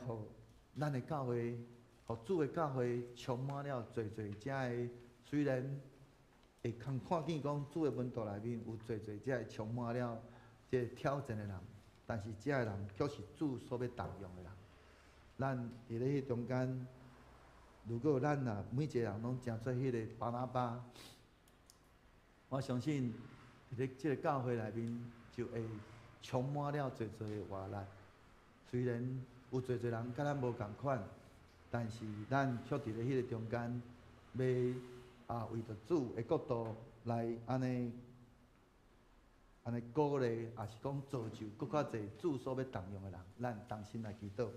咱的教會，予主的教會充滿了濟濟遮的，雖然會通看見講主的門徒內面有濟濟遮的充滿了這个挑戰的人，但是遮的人卻是主所欲動用的人。咱佇咧彼中間，如果咱若每一个人攏成做彼个巴拿巴，我相信佇咧這个教會內面就會充滿了濟濟的活力。雖然有濟濟人佮咱無仝款，但是咱卻佇咧彼个中間，欲啊為著主的國度來按呢按呢鼓勵，抑是講造就閣較濟主所欲動用的人，咱同心來祈禱。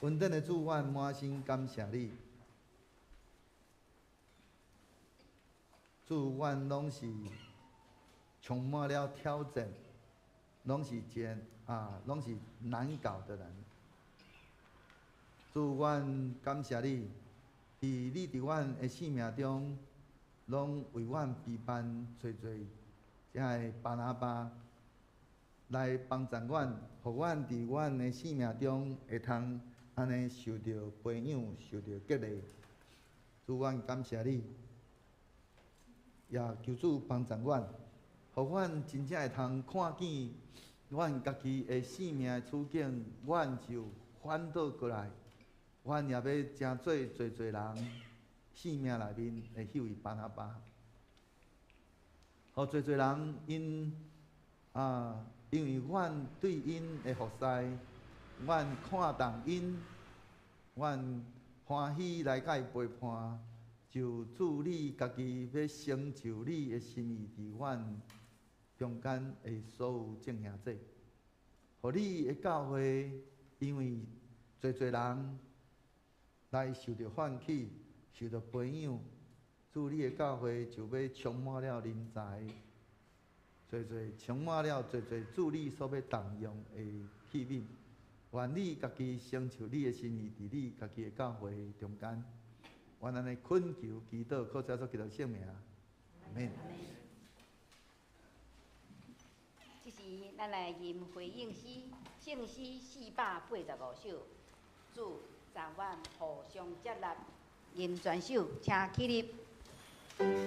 恩典的主，阮滿心感謝你。主，阮攏是充滿了挑戰，攏是真啊，攏是難搞的人。主，阮感謝你，佇你佇阮的生命中，攏為阮備辦濟濟遮的巴拿巴，來幫助阮，予阮佇阮的生命中會通按呢受著培養、受著激勵。主，阮感謝你，也求主幫助阮，予阮真正會通看見阮家己的生命的處境，阮就反倒過來，阮也欲成做濟濟人生命內面的彼位巴拿巴，予濟濟人𪜶啊，因為阮對𪜶的服侍，阮看重𪜶，阮歡喜來共伊陪伴，就主你家己欲成就你的心意佇阮中間的所有眾兄弟，予你的教會，因為濟濟人來受著喚起、受著培養，主你的教會就欲充滿了人才，濟濟充滿了濟濟主你所欲動用的器皿。願你家己成就你的心意，佇你家己的教會中間。願按呢懇求祈禱，靠主耶穌基督聖名，阿們。這時，咱來吟回應詩，聖詩485首，主讓阮互相接納，吟全首，請起立。求你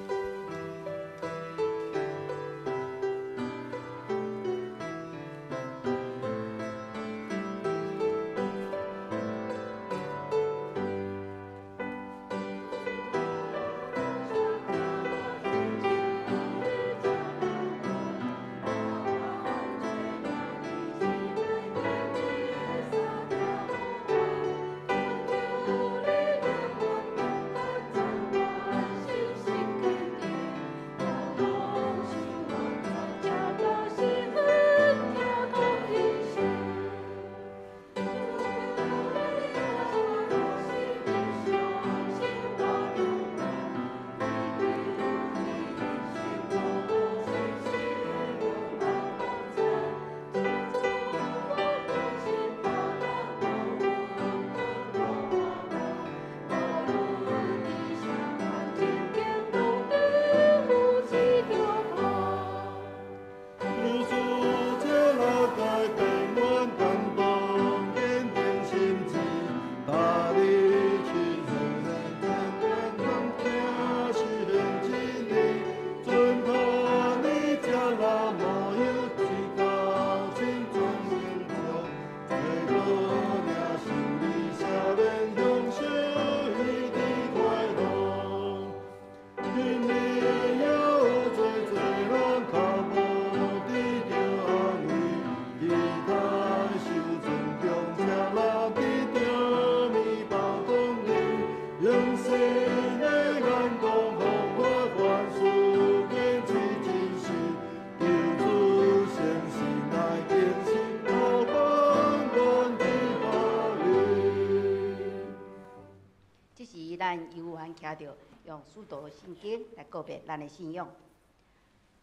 咱有緣徛著用使徒信經來告白咱的信仰。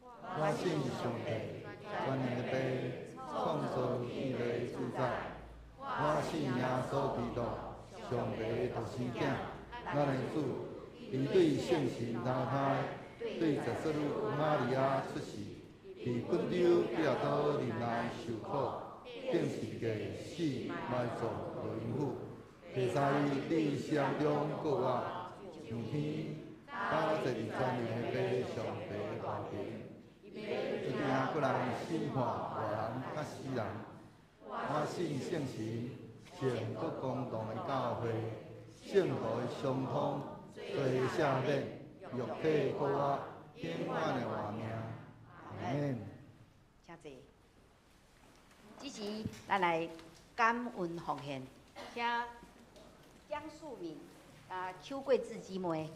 我信上帝，全能的父，創造天地的主宰。我信耶穌基督，上帝的獨生囝，咱的主，伊對聖神投胎，對十四女瑪利亞出世，佇本丟彼拉多忍耐受苦，釘十字架死埋葬落陰府，第三日佇死人中復活，上天，搭坐佇全能的父上帝的右爿。一定閣來審判活人佮死人。我信聖神，聖各公同的教會，聖徒的相通，罪的赦免，肉體復活，永遠的活命。阿們。請坐。這時，咱來感恩奉獻，請江素敏、邱桂芝姊妹。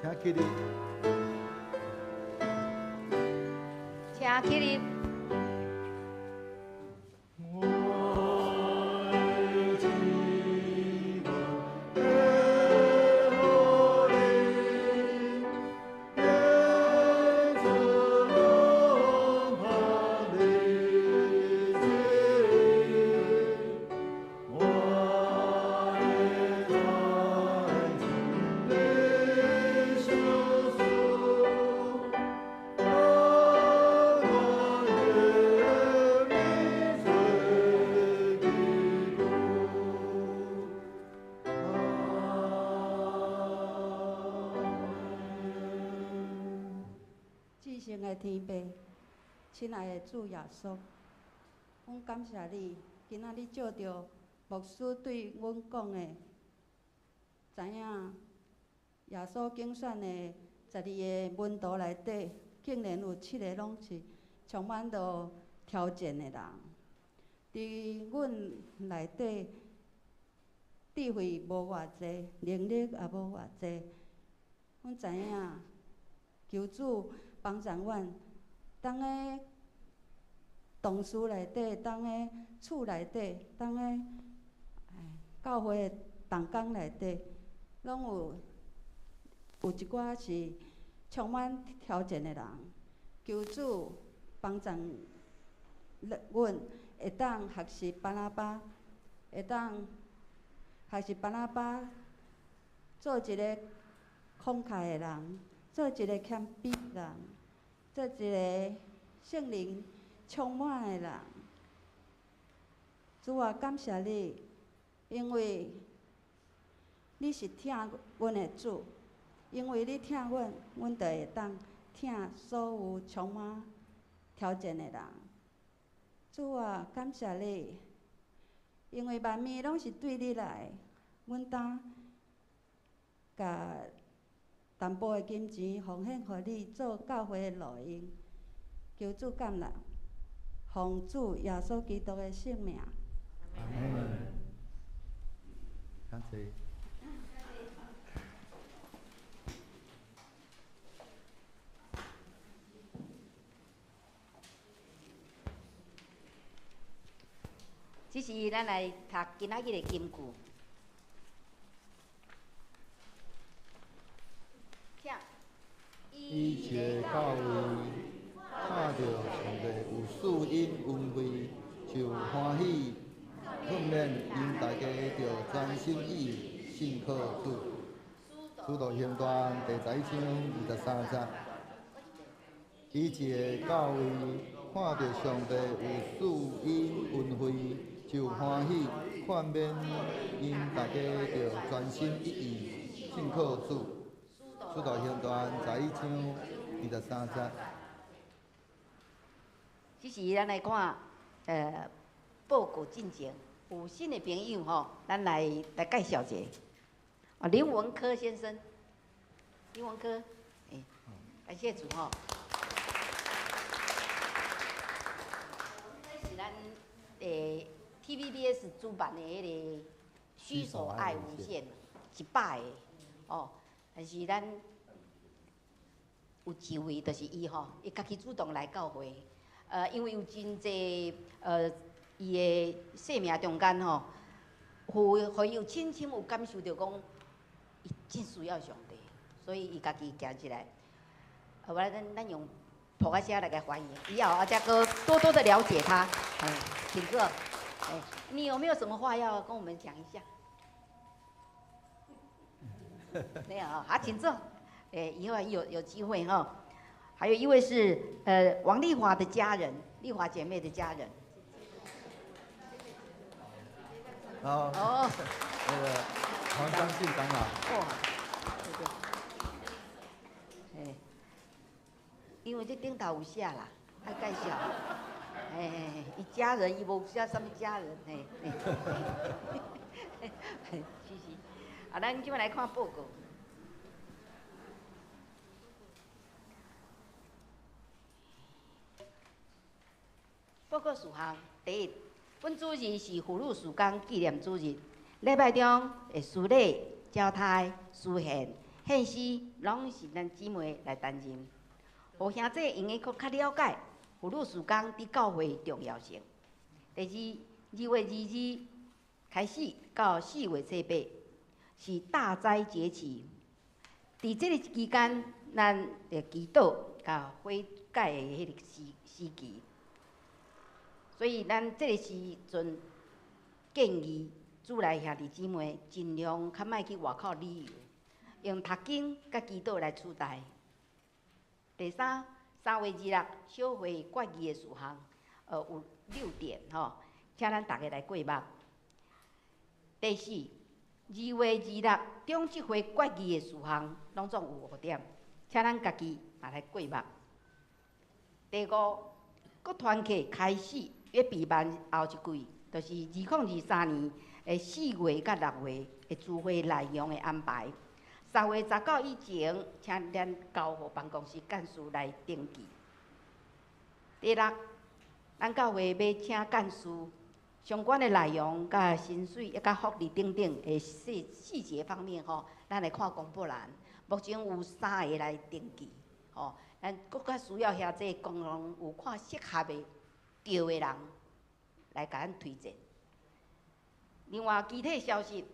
請起立。請起立。至聖的天父，親愛的主耶穌，阮感謝你，今仔日借著牧師對阮講的，知影耶穌揀選的12个門徒內底，竟然有7个攏是充滿著挑戰的人。佇阮內底，智慧無偌濟，能力也無偌濟，阮知影，求主幫助阮，當个同事內底，當个厝內底，當個教會的同工內底，攏有一寡是充滿挑戰的人。求主幫助阮，會當學習巴拿巴，會當學習巴拿巴，做一个慷慨的人，做一个謙卑的人，做一个聖靈充滿的人。主啊，感謝你，因為你是疼阮的主，因為你疼阮，阮就會當疼所有充滿挑戰的人。主啊，感謝你，因為萬物攏是對你來，阮當共淡薄的金錢奉獻予你做教會的路用，求主感恩，奉主耶穌基督的聖名。阿們。感謝。這是咱來讀今仔日的金句。請。伊一个到位，看著上帝有賜𪜶恩惠，就歡喜，勸勉𪜶大家著專心一意信靠主。使徒行傳第11章23節。伊一个到位，看著上帝有賜𪜶恩惠，就歡喜，勸勉𪜶大家著專心一意信靠主。使徒行傳11章23節。這時咱來看，報告進前有新的朋友吼，咱來介紹一下。啊，林文科先生，林文科，感謝主吼。這是咱TVBS 主辦的彼个虛索愛無限100個哦，但是咱有一位就是伊吼，伊家己主動來教會，因為有真濟伊的生命中間吼，有予伊有深深有感受著講，伊真需要上帝，所以伊家己行入來。後來咱用噗仔聲來共歡迎，以後阿才閣多多的了解他。請坐。你有沒有什麼話要跟我們講一下？沒有啊，好，請坐。以後有機會哈。還有一位是王麗華的家人，麗華姐妹的家人。好。哦。那個黃張信長老。哦。對對。因為這頂頭有寫啦，愛介紹。伊家人，伊無寫啥物家人，嘿。是是。啊，咱這擺來看報告。報告事項：第一，本主日是婦女事工紀念主日。禮拜中的司禮、交代、司獻、獻詩，攏是咱姊妹來擔任。予兄弟用得閣較了解婦女事工佇教會重要性。第二，2月22開始到4月初8是大齋節期。佇這個期間，咱會祈禱佮悔改的彼個時期。所以，咱這個時陣建議主內兄弟姊妹盡量較莫去外口旅遊，用讀經佮祈禱來取代。第三，3月26小會決議的事項，有6點吼，請咱逐家來過目。第四，2月26中執會決議的事項，攏總有5點，請咱家己嘛來過目。第五，國團契開始欲備辦後一季，就是2023年的4月佮6月的聚會內容的安排。3月19以前，請咱交予辦公室幹事來登記。第六，咱教會欲請幹事相關的內容、佮薪水、佮福利等等的細節方面吼，咱來看公布欄。目前有3個來登記，吼，咱閣較需要遐濟共同有看適合的對的人來共咱推薦。另外，其他消息。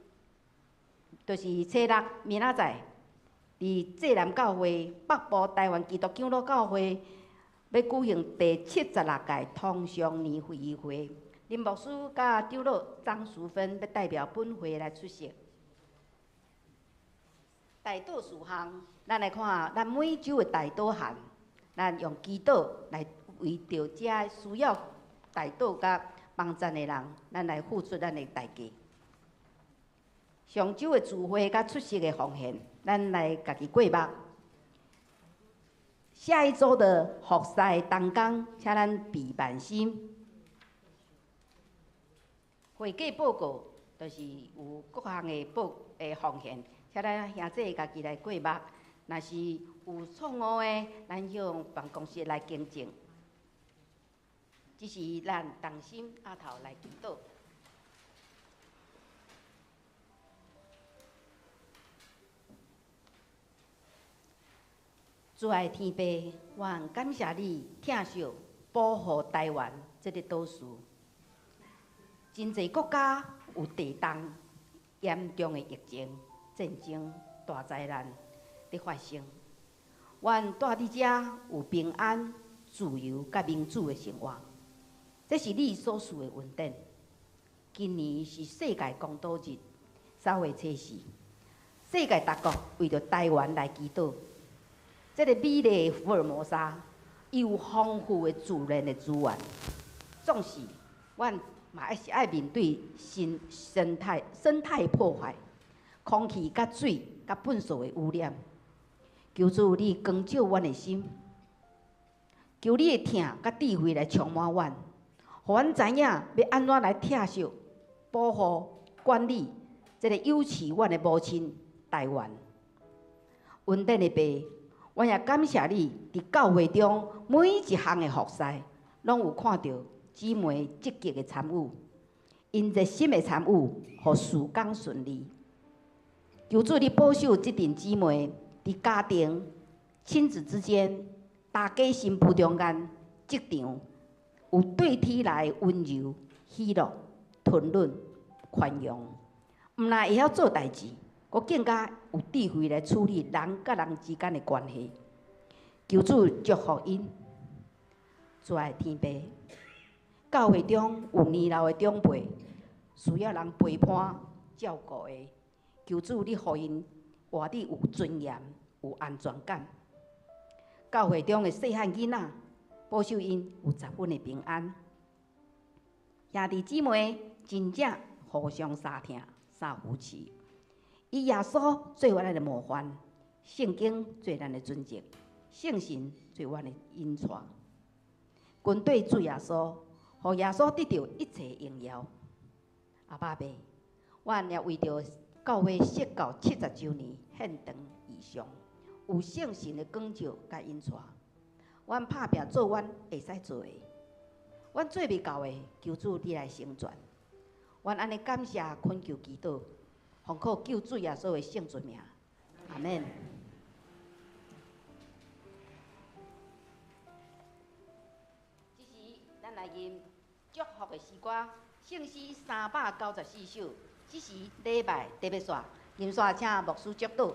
就是初六明仔載，佇濟南教會北部台灣基督長老教會欲舉行第76屆通商年會議會，林牧師佮長老張淑芬欲代表本會來出席。代禱事項，咱來看，咱每週的代禱函，咱用祈禱來為著遮需要代禱佮幫贊的人，咱來付出咱的代價。上週的聚會佮出席的奉獻，咱來家己過目。下一週的服侍同工，請咱備萬心。會計報告就是有各項的報的奉獻，請咱兄弟家己來過目。若是有錯誤的，咱向辦公室來更正。這是咱同心阿頭來祈禱。主愛天父，我感謝你疼惜保護台灣這个島嶼。真濟國家有地動、嚴重的疫情、戰爭、大災難佇發生。阮蹛佇遮有平安、自由佮民主的生活，這是你所賜的恩典。今年是世界公禱日，3月初4，世界各國為著台灣來祈禱。這个美麗的福爾摩沙，伊有豐富的自然的資源，縱使阮嘛是愛面對新生態破壞、空氣佮水佮糞埽的污染。求主你光照阮的心，求你的疼佮智慧來充滿阮，予阮知影欲按怎來疼惜、保護、管理這个有飼阮的母親台灣。恩典的爸，阮也感謝你，佇教會中每一項的服侍，攏有看著姊妹積極的參與，𪜶熱心的參與，予事工順利。求主你保守這陣姊妹佇家庭、親子之間、大家新婦中間、職場，有對天來的溫柔、喜樂、吞忍、寬容，毋但會曉做代誌，閣更加有智慧來處理人佮人之間的關係。求主祝福𪜶。主愛的天父，教會中有年老的長輩，需要人陪伴照顧的，求主你予𪜶活得有尊嚴、有安全感。教會中的細漢囡仔，保守𪜶有十分的平安。兄弟姊妹真正互相相疼、相扶持，以耶穌做阮的模範，聖經做咱的準則，聖神做阮的引帶。跟綴主耶穌，予耶穌得著一切榮耀。阿爸父，阮也為著教會設教70週年獻長異象，有聖神的光照佮引帶，阮拍拚做阮會使做的，阮做袂到的，求主你來成全。阮按呢感謝懇求祈禱，奉靠救主耶穌的聖尊名，阿們。這時，咱來吟祝福的詩歌，聖詩394首。這時禮拜特別煞，吟煞請牧師祝禱。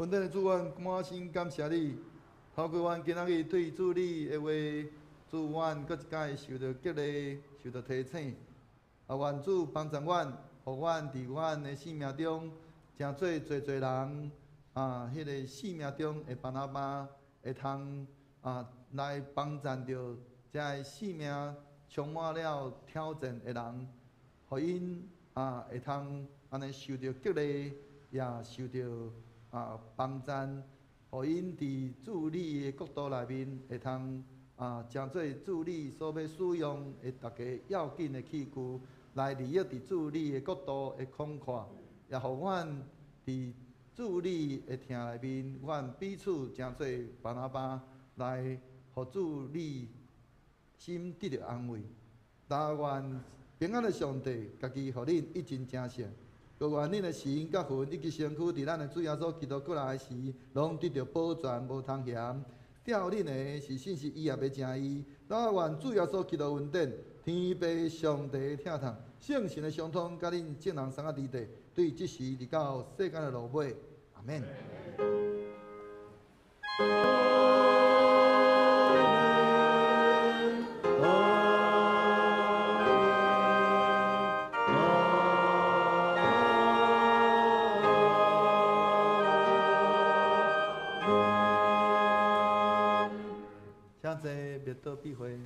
恩典的主，阮滿心感謝你，透過阮今仔日對主你的話，主阮閣一擺受著激勵，受著提醒。啊，願主幫助阮，予阮佇阮的生命中，成做濟濟人啊，彼个生命中的巴拿巴，會通啊來幫贊著遮个生命充滿了挑戰的人，予𪜶啊會通按呢受著激勵，也受著啊幫贊，予𪜶佇主你的國度內面會通啊成做主你所欲使用的逐个要緊的器具，來利益佇主你的國度的廣闊，也予阮佇主你的疼內面，阮彼此成做巴拿巴，來予主你心得著安慰。但願平安的上帝，家己予恁一真成聖，閣願恁的心佮魂以及身軀，佇咱的主耶穌基督過來時，攏得著保全，無通嫌。吊恁的是信實，伊也袂誠意。咱願主耶穌基督恩典、天父上帝疼痛、聖神的相通，佮恁眾人三個佇地，對這時直到世間的落尾。阿門。請坐，默禱閉會。